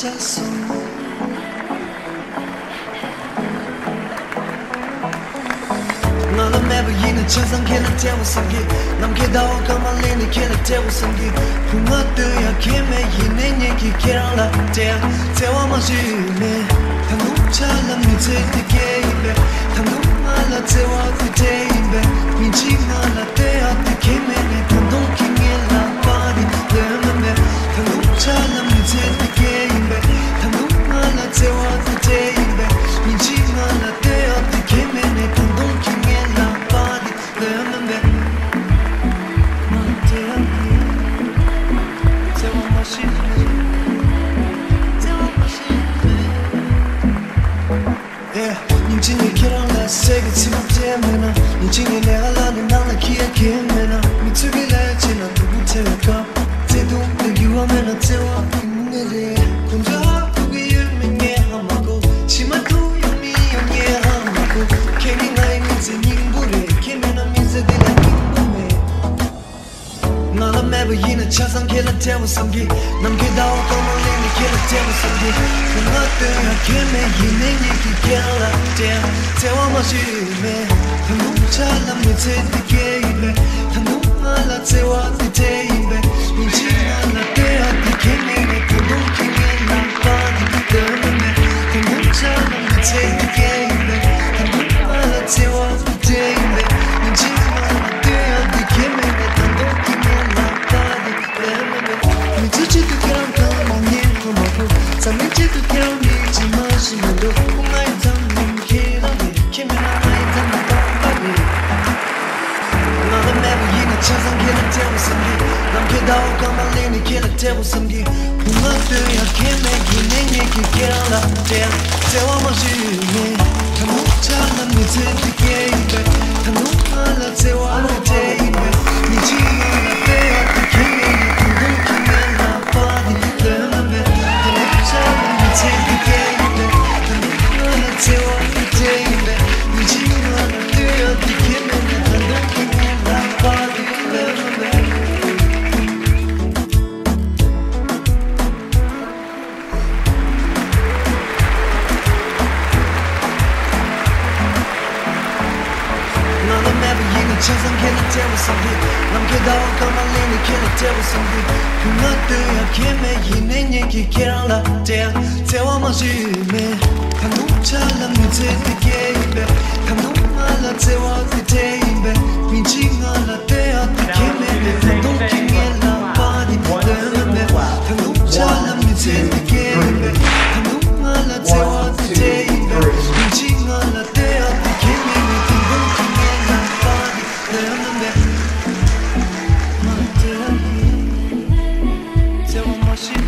ང་ལ་མེད་པ་ཡིན་ན་ཆ་ཚང་ཁྱེད་ལ་སྤྲད་པ་བསམ་གི། ནམ་མཁའི་ཟླ་བ་སྐར་མ་ལེན་ནས་ཁྱེད་ལ་སྤྲད་པ་བསམ་གི། བུ་ང་སྟོན་ཡ་ཁྱེད་མེད་ཡིན་ནའི་ངས་ཀྱིས་ཁྱེད་རང་ལ་སྤྲད། བརྩེ་བ་མ་ཞུས་མེད། ད་ནུབ་ཆ་ལ་མི་ཚེ་འདི་སྐྱེལ་ཡིན་པས། ད་ནུབ་ང་ལ་བརྩེ་བ་འདི་སྤྲད་ཡིན་པས། ཉིན་གཅིག་ང་ལ་སྟོན་ཡ་འདི་ཁྱེད་མེད་ནས། ད་དུང་ཁྱེད་ངའི་ལག་པ་འདི་ལོན་མ་མེད། ད་ནུབ་ཆ་ལ་མི་ཚེ་འདི་སྐྱེལ་ཡིན་པས། ད་ནུབ་ང་ལ་བརྩེ་བ་འདི་སྤྲད་ཡིན་པས། ཉིན་གཅིག་ང་ལ་སྟོན་ཡ་འདི་ཁྱེད་མེད་ནས། ད་དུང་ཁྱེད་ངའི་ལག་པ་འདི་ལོན་མ་མེད། ང་ལ་སྤྲད་ཡ་འདི་བརྩེ་བ་མ་ཤེས་མེད། བརྩེ་བ་མ་ཤེས་མེད། ཨེ། ཉིན་གཅིག་ནས་ཁྱེད་རང་ལ་ཟས་ཀྱི་ཚིག་མ་སྤྲད་མེད་ན། ཉིན་གཅིག་ནས་ལས་ཀ་ལ་ནི་ནང་ལ་ཁྱི་ཡ་ཁྱེད་མེད་ན། མི་ཚོས་ཀྱི་ལས་བྱེད་ན་སྡུག་པོ་ཐེབས་པའི་སྐབས། བརྩེ་དུང་དང་འགྱུར་བ་མེད་ན་བརྩེ་བ་གི་དངོས་གནས་རེད། དགོངས་འཇགས་ཧ་གོ་གི་ཡོད་མེད་ངས་ཧ་མ་གོ། ཕྱི་མ་ཐུག་ཡོང་མི་ཡོང་ངས་ཧ་མ་གོ། ཁྱེད་ནི་ང་ཡི་མི་ཚེ་སྙིང་པོ་རེད། ཁྱེད་མེད་ན་མི་ཚེ་འདི་ལ་སྙིང་པོ་མེད། ང་ལ་མེད་པ་ཡིན་ན་ཆ་ཚང་ཁྱེད་ལ་སྤྲད་པ་བསམ་གི། ནམ་མཁའི་ཟླ་བ་སྐར་མ་ལེན་ནས་ཁྱེད་ལ་སྤྲད་པ་བསམ་གི། བུ་ང་སྟོན་ཡ་ཁྱེད་མེད་ཡིན་ནའི་ངས་ཀྱིས་ཁྱེད་རང་ལ་སྤྲད། བརྩེ་བ་མ་ཞུས་མེད། ད་ནུབ་ཆ་ལ་མི་ཚེ་འདི་སྐྱེལ་ཡིན་པས། ད་ནུབ་ང་ལ་བརྩེ་བ་འདི་སྤྲད་ཡིན་པས། ཉིན་གཅིག་ང་ལ་སྟོན་ཡ་འདི་ཁྱེད་མེད་ནས། ད་དུང་ཁྱེད་ངའི་ལག་པ་འདི་ལོན་མ་མེད། ད་ནུབ་ཆ་ལ་མི་ཚེ་འདི་སྐྱེལ་ཡིན་པས། ད་ནུབ་ང་ལ་བརྩེ་བ་འདི་སྤྲད་ཡིན་པས། ཉིན་གཅིག་ང་ལ་སྟོན་ཡ་འདི་ཁྱེད་མེད་ནས། ད་དུང་ཁྱེད་ངའི་ལག་པ་འདི་ལོན་མ་མེད། མི་ཚེ་གཅིག་ཏུ་ཁྱེད་རང་གང་ལ་ཉན་ཁོ་མ་ཁོ། འཛམ་གླིང་གཅིག་ཏུ་ཁྱེད་རང་མི་གཅིག་མ་ཞིག་མི་འདུག་ཁོ་ང་ཡི་འཛམ་གླིང་ཁྱེད་རང་རེད། ཁྱེད་མེད་ན་ང་ཡི་འཛམ་གླིང་སྟོང་པ་རེད། ང་ལ་མེད་པ་ཡིན་ན་ཆ་ཚང་ཁྱེད་ལ་སྤྲད་པ་བསམ་གི། ནམ་མཁའི་ཟླ་བ་སྐར་མ་ལེན་ནས་ཁྱེད་ལ་སྤྲད་པ་བསམ་གི། བུ་ང་སྟོན་ཡ་ཁྱེད་མེད་ཡིན་ནའི་ངས་ཀྱིས་ཁྱེད་རང་ལ་སྤྲད། བརྩེ་བ་མ་ཞུས་མེད། ད་ནུབ་ཆ་ལ་མི་ཚེ་འདི་སྐྱེལ་ཡིན་པས། ད་ནུབ་ང་ལ་བརྩེ་བ་འདི་སྤྲད་ཡིན་པས། ཉིན་གཅིག་ང་ལ་སྟོན་ཡ་འདི་ཁྱེད་མེད་ནས། ད་དུང་ཁྱེད་ངའི་ལག་པ་འདི་ལོན་མ་མེད། ད་ནུབ་ཆ་ལ་མི་ཚེ་འདི་སྐྱེལ་ཡིན་པས། ད་ནུབ་ང་ལ་བརྩེ་བ་འདི་སྤྲད་ཡིན་པས། ཉིན་གཅིག་ང་ལ་སྟོན་ཡ་འདི་ཁྱེད་མེད་ནས། ད་དུང་ཁྱེད་ངའི་ལག་པ་འདི་ལོན་མ་མེད། ང་ལ་མེད་པ་ཡིན་ན་ཆ་ཚང་ཁྱེད་ལ་སྤྲད་པ་བསམ་གི། ནམ་མཁའི་ཟླ་བ་སྐར་མ་ལེན་ནས་ཁྱེད་ལ་སྤྲད་པ་བསམ་གི། བུ་ང་སྟོན་ཡ་ཁྱེད་མེད་ཡིན་ནའི་ངས་ཀྱིས་ཁྱེད་རང་ལ་སྤྲད། བརྩེ་བ་མ་ཞུས་མེད། ད་ནུབ་ཆ་ལ་མི་ཚེ་འདི་སྐྱེལ་ཡིན་པས། ད་ནུབ་ང་ལ་བརྩེ་བ་འདི་སྤྲད་ཡིན་པས། ཉིན་གཅིག་ང་ལ་སྟོན་ཡ་འདི་ཁྱེད་མེད་པས། ད་དུང་ཁྱེད་ངའི་ལག་པ་འདི་ལོན་མ་མེད། ད་ནུབ་ཆ་ལ་མི་ཚེ་འདི་སྐྱེལ་ཡིན་པས། ད་ནུབ་ང་ལ་བརྩེ་བ་འདི་སྤྲད་ཡིན་པས། ཉིན་གཅིག་ང་ལ་སྟོན་ཡ་འདི་ཁྱེད་མེད་པས། ད་དུང་ཁྱེད་ངའི་ལག་པ་འདི་ལོན་མ་མེད། ང་ལ་སྤྲད་ཡ་འདི་བརྩེ་བ་མ་ཤེས།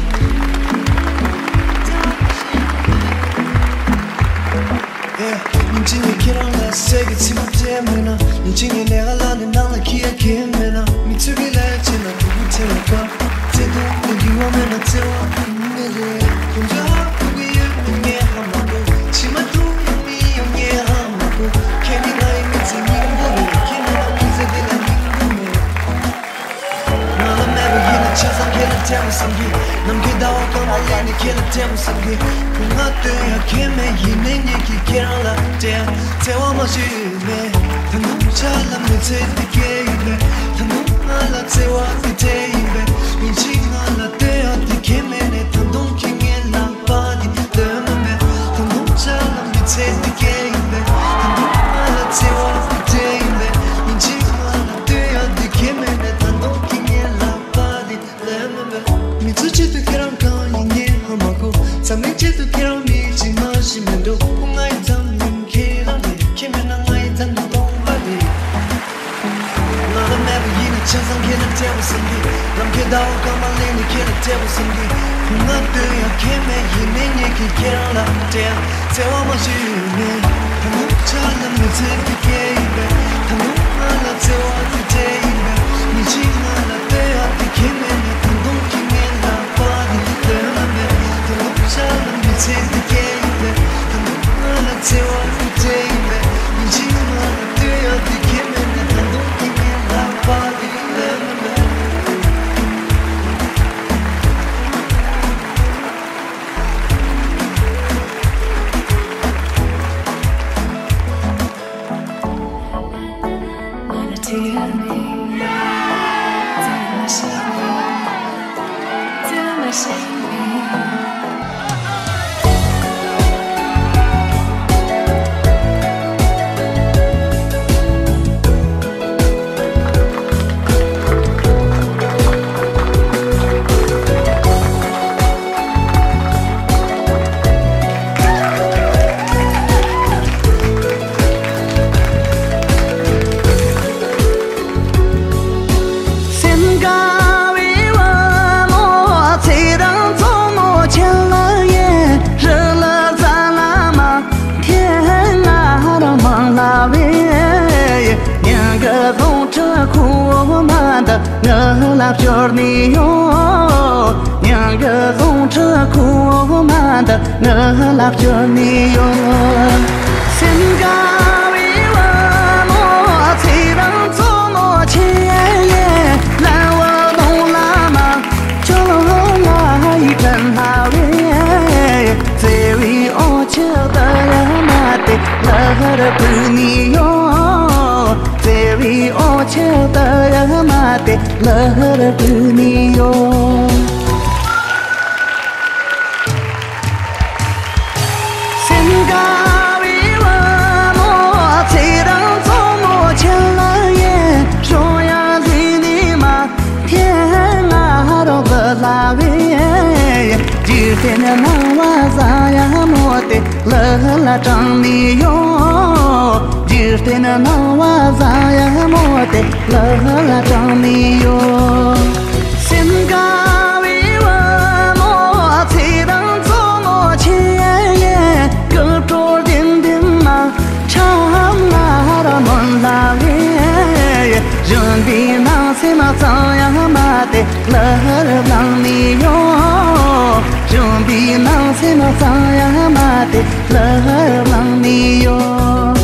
ཨེ། ཉིན་གཅིག་ནས་ཁྱེད་རང་ལ་ཟས་ཀྱི་ཚིག་མ་སྤྲད་མེད་ན། ཉིན་གཅིག་ནས་ལས་ཀ་ལ་ནི་ནང་ལ་ཁྱི་ཡ་ཁྱེད་མེད་ན། མི་ཚོས་ཀྱི་ལས་བྱེད་ན་སྡུག་པོ་ཐེབས་པའི་སྐབས། བརྩེ་དུང་དང་འགྱུར་བ་མེད་ན་བརྩེ་བ་དངོས་གནས་རེད། དགོངས་འཇགས་ཧ་གོ་གི་ཡོད་མེད་ངས་ཧ་མ་གོ། ཕྱི་མ་ཐུག་ཡོང་མི་ཡོང་ངས་ཧ་མ་གོ། ཁྱེད་ནི་ང་ཡི་མི་ཚེ་སྙིང་པོ་རེད། ཁྱེད་མེད་ན་མི་ཚེ་འདི་ལ་སྙིང་པོ་མེད། ང་ལ་མེད་པ་ཡིན་ན་ཆ་ཚང་ཁྱེད་ལ་སྤྲད་པ་བསམ་གི། ནམ་མཁའི་ཟླ་བ་སྐར་མ་ལེན་ནས་ཁྱེད་ལ་སྤྲད་པ་བསམ་གི། བུ་ང་སྟོན་ཡ་ཁྱེད་མེད་ཡིན་ནའི་ངས་ཀྱིས་ཁྱེད་རང་ལ་སྤྲད། བརྩེ་བ་མ་ཞུས་མེད། ད་ནུབ་ཆ་ལ་མི་ཚེ་འདི་སྐྱེལ་ཡིན་པས། ད་ནུབ་ང་ལ་བརྩེ་བ་འདི་སྤྲད་ཡིན་པས། ཉིན་གཅིག་ང་ལ་སྟོན་ཡ་འདི་ཁྱེད་མེད་ནས། ད་དུང་ཁྱེད་ངའི་ལག་པ་འདི་ལོན་མ་མེད། ད་ནུབ་ཆ་ལ་མི་ཚེ་འདི་སྐྱེལ་ཡིན་པས། ད་ནུབ་ང་ལ་བརྩེ་བ་འདི་སྤྲད་ཡིན་པས། ཉིན་གཅིག་ང་ལ་སྟོན་ཡ་འདི་ཁྱེད་མེད་ནས། ད་དུང་ཁྱེད་ངའི་ལག་པ་འདི་ལོན་མ་མེད། མི་ཚོ་གཅིག་ཏུ་ཁྱེད་རང་གང་ཡིན་ངས་ཧ་མ་གོ། འཛམ་གླིང་གཅིག་ཏུ་ཁྱེད་རང་མི་གཅིག་མ་ཞིག་མི་འདུག་ཁོ་ང་ཡི་འཛམ་གླིང་ཁྱེད་རང་རེད། ཁྱེད་མེད་ན་ང་ཡི་འཛམ་གླིང་སྟོང་པ་རེད། ང་ལ་མེད་པ་ཡིན་ན་ཆ་ཚང་ཁྱེད་ལ་སྤྲད་པ་བསམ་གི། ནམ་མཁའི་ཟླ་བ་སྐར་མ་ལེན་ནས་ཁྱེད་ལ་སྤྲད་པ་བསམ་གི། བུ་ང་སྟོན་ཡ་ཁྱེད་མེད་ཡིན་ནའི་ངས་ཀྱིས་ཁྱེད་རང་ལ་སྤྲད། བརྩེ་བ་མ་ཞུས་མེད། ད་ནུབ་ཆ་ལ་མི་ཚེ་འདི་སྐྱེལ་ཡིན་པས། ད་ནུབ་ང་ལ་བརྩེ་བ་འདི་སྤྲད་ཡིན་པས། ཉིན་གཅིག་ང་ལ་སྟོན་ཡ་འདི་ཁྱེད་མེད་ནས། ད་དུང་ཁྱེད་ངའི་ལག་པ་འདི་ལོན་མ་མེད། ད་ནུབ་ཆ་ལ་མི་ཚེ་འདི་སྐྱེལ་ཡིན་པས། ད་ནུབ་ང་ལ་བརྩེ་བ་འདི་སྤྲད་ཡིན་པས། ཉིན་གཅིག་ང་ལ་སྟོན་ཡ་འདི་ཁྱེད་མེད་ནས། ད་དུང་ཁྱེད་ངའི་ལག་པ་འདི་ལོན་མ་མེད། ངུ་ལ་བསྐྱུར་ནས་ཡོང་། མྱང་གི་རྫོང་ཁྲི་ཁོ་མ་འདི་ངུ་ལ་བསྐྱུར་ནས་ཡོང་། སེམས་དགའ་བའི་བུ་མོ་ཚེ་རིང་མཚོ་མོ་ཆེ་ཡེ། ལན་བུ་ལོང་ལ་མ་ཁྱོད་ང་ཡི་དྲན་སླ་བས། བརྩེ་བའི་འོ་ཆགས་ད་ཡ་མ་དེ་ལ་ཧར་བུད་ནས་ཡོང་། བརྩེ་བའི་འོ་ཆགས་ད་ཡ་མ་དེ་ལ་ཧར་བུད་ནས་ཡོང་། སེམས་དགའ་བའི་བུ་མོ་ཚེ་རིང་མཚོ་མོ་ཆེ་ལ་ཡེ། ཞོ་ཡ་ཟི་ནི་མ་ཐེ་ང་རོ་བུ་ལ་བེ། འཇིག་རྟེན་སྣང་བ་བཟང་ཡ་མོ་དེ་ལ་ལ་དྲངས་ནས་ཡོང་། འཇིག་རྟེན་སྣང་བ་བཟང་ཡ་མོ་དེ་ལ་ལ་དྲངས་ནས་ཡོང་། སེམས་དགའ་བའི་བུ་མོ་ཚེ་རིང་མཚོ་མོ་ཆེ་ཡེ། སྐུ་བྲོ་ལྡིང་ལྡིང་མ་ཁྲ་ང་ར་མོན་ལ་བེ། བཞོན་པའི་ནང་སེམས་གཙང་ཡ་མ་དེ་ལ་ཧར་བླངས་ནས་ཡོང་། བཞོན་པའི་ནང་སེམས་གཙང་ཡ་མ་དེ་ལ་ཧར་བླངས་ནས་ཡོང་།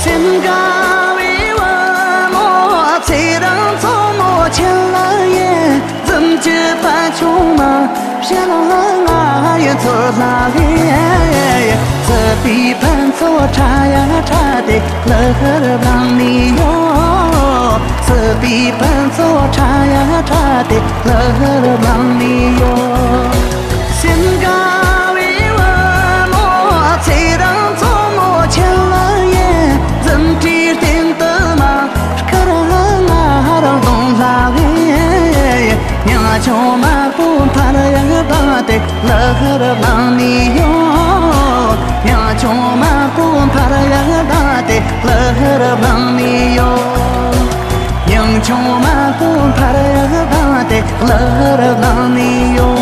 སེམས་དགའ་བའི་བུ་མོ་ཚེ་རིང་མཚོ་མོ་ཆེ་ལ་ཡེ། འཛུམ་གྱི་པད་ཆུང་མ་ཕྱི་ལ་ང་ཡི་ཚོ་ལ་ལེ། སྲིད་པའི་ཕན་ཚུན་ཁྲ་ཡ་ཁྲ་དེ་ལ་ཧར་བླངས་ནས་ཡོང་། སྲིད་པའི་ཕན་ཚུན་ཁྲ་ཡ་ཁྲ་དེ་ལ་ཧར་བླངས་ནས་ཡོང་། སེམས་དགའ་བའི་བུ་མོ་ཚེ་རིང་མཚོ་མོ་ཆེ་ལ་ཡེ། འཛུམ་གྲིའི་སྟེང་དུ་མ་སྐར་ལྔ་རང་གདོང་ལ་བེ། མྱང་ཆུང་དམར་པོ་འཕར་ཡག་བཏང་སྟེ་ལ་ཧར་བླངས་ནས་ཡོང་། མྱང་ཆུང་དམར་པོ་འཕར་ཡག་བཏང་སྟེ་ལ་ཧར་བླངས་ནས་ཡོང་། མྱང་ཆུང་དམར་པོ་འཕར་ཡག་བཏང་སྟེ་ལ་ཧར་བླངས་ནས་ཡོང་།